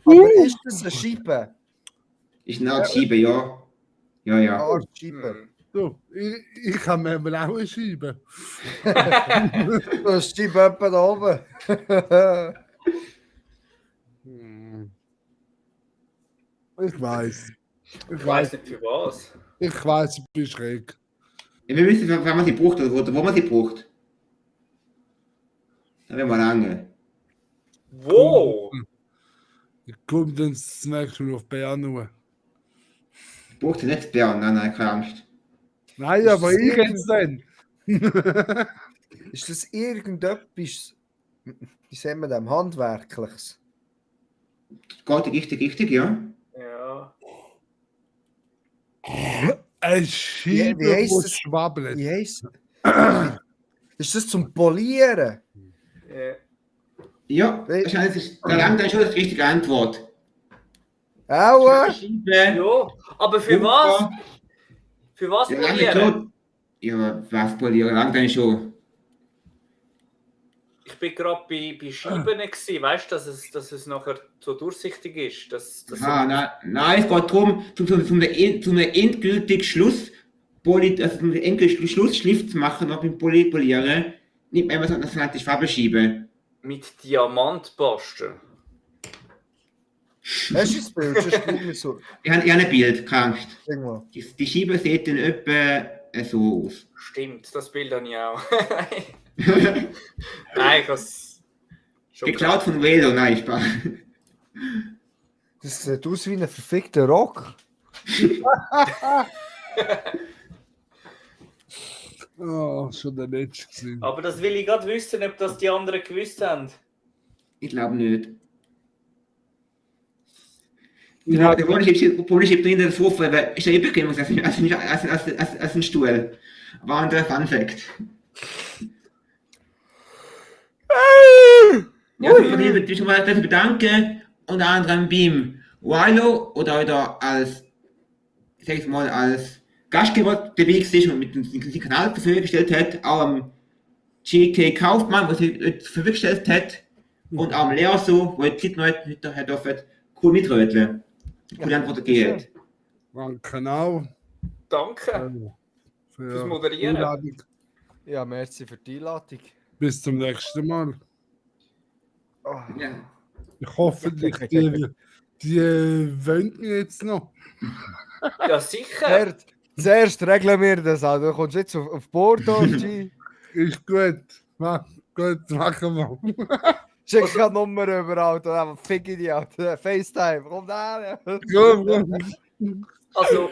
Aber ist das eine Scheibe? Ist eine Art Schiebe, ja. Ja, ja. Eine Art Scheibe. Du, ich habe mir mal auch eine Scheibe. Das ist die Scheibe da oben. Ich weiß. Ich weiß nicht für was. Ich weiß, ich bin schräg. Ja, wir wissen, wann man sie braucht oder wo man sie braucht. Dann werden wir lange. Wo? Ich komme dann das nächste Mal auf Bern nur. Braucht sie nicht Bären, nein, keine Angst. Nein, aber ich jetzt dann. Ist das irgendetwas, wie sagen wir dem, Handwerkliches? Geht richtig, ja. Ja. Eine Scheibe, Wie heisst die das? schwabbelt. Wie heisst das? Ist das zum Polieren? Ja, wahrscheinlich ist da langt dann schon die richtige Antwort. Auch? Schiebe. Ja, aber für was? Für was Ja, lange polieren? schon. Ja, was polieren, langt dann schon. Ich bin gerade bei Scheiben gewesen, weißt du, dass es nachher so durchsichtig ist. Dass Nein, es geht darum, zum endgültigen Schluss, also zum endgültigen Schlussschliff zu machen, noch beim Polieren, nimmt man immer so das nannte Schwabbelschiebe. mit Diamantpaste. Hast du das Bild? Sonst guck mir so. Ich habe ein Bild, keine Angst. Irgendwo. Die Scheibe sieht dann etwa so aus. Stimmt, das Bild habe ich auch. Nein, ich habe es schon Geklaut von Velo, nein, Spaß. Das sieht aus wie ein verfickter Rock. Oh, schon der letzte gewesen. Aber das will ich gerade wissen, ob das die anderen gewusst haben. Ich glaube nicht. Ja, Der Wohnungschieb drin, das Sofa, ist ja eh bequem als ein Stuhl. War ein Fun Fact. Ja, ich will mich schon mal dafür bedanken, unter anderem beim Wilo oder als, ich sag's mal, als Gastgeber dabei ist und mit dem Kanal zur Verfügung gestellt hat, auch am GK Kaufmann, was er zur Verfügung gestellt hat, und auch am Lehrer so, wo jetzt Zeit noch heute dürfen, cool mitröteln. Coole Antwort gegeben. Genau. Danke fürs Moderieren. Ja, merci für die Einladung. Bis zum nächsten Mal. Oh. Ja. Ich hoffe, die wollen mich jetzt noch. Ja, sicher. Zuerst regeln wir das an. Du kommst jetzt auf Bordeaux, G. Ist gut. Gut, machen wir. Schick gerade Nummer überall. Dann fick ich die out. FaceTime. Komm da. Also,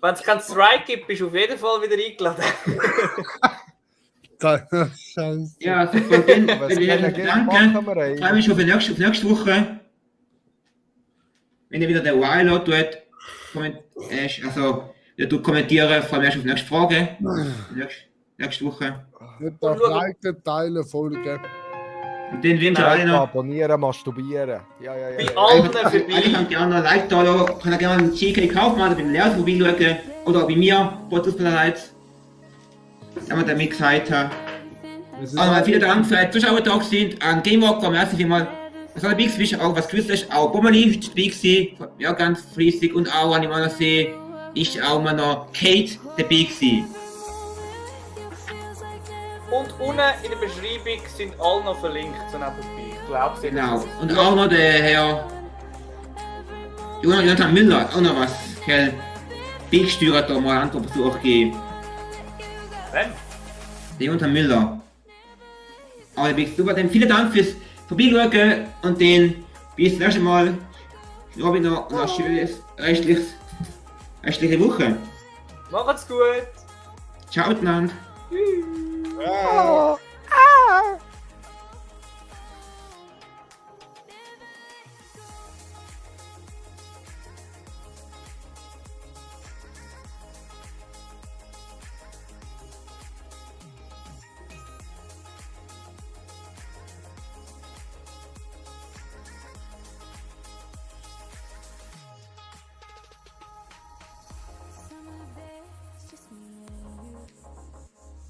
wenn es keinen Strike gibt, bist du auf jeden Fall wieder eingeladen. Scheiße. Ja, super. Dann Was will ich kann euch er bedanken. machen wir Ich freue mich schon auf nächste Woche. Wenn ihr wieder der Wilo tut, kommentieren, freue mich auf die nächste Frage. Nächste Woche. Nicht auf Liken, Teilen, Folgen. Und dann wünsche ich alle noch. Abonnieren, masturbieren. Ja. Bei allen Alle vorbei. könnt ihr auch noch Like da lassen. Könnt ihr gerne einen GK Kaufmann oder beim Lehrer vorbeischauen. Oder auch bei mir, Podcast wenn wir damit gesagt haben. Also vielen Dank für die Zuschauer da sind. An Gamewalker, merci vielmals. Was soll Big Fish auch was gewusst ist, auch Bommerli ist dabei gewesen. Ja, ganz fließig. Und auch an die Mann sehe, ist auch mal noch Kate dabei gewesen. Und unten in der Beschreibung sind alle noch verlinkt, so nebenbei. Ich glaube, sie Genau. Und auch noch der Herr Jonathan Müller, auch noch was Kerl Beigsteuer da mal einen Versuch geben. Wem? Der Jonathan Müller. Aber Big super, dann vielen Dank fürs Vorbeischauen und dann bis zum nächsten Mal. Robin noch ein schönes restliche Woche. Macht's gut! Ciao miteinander. Tschüss! Ja. Ah.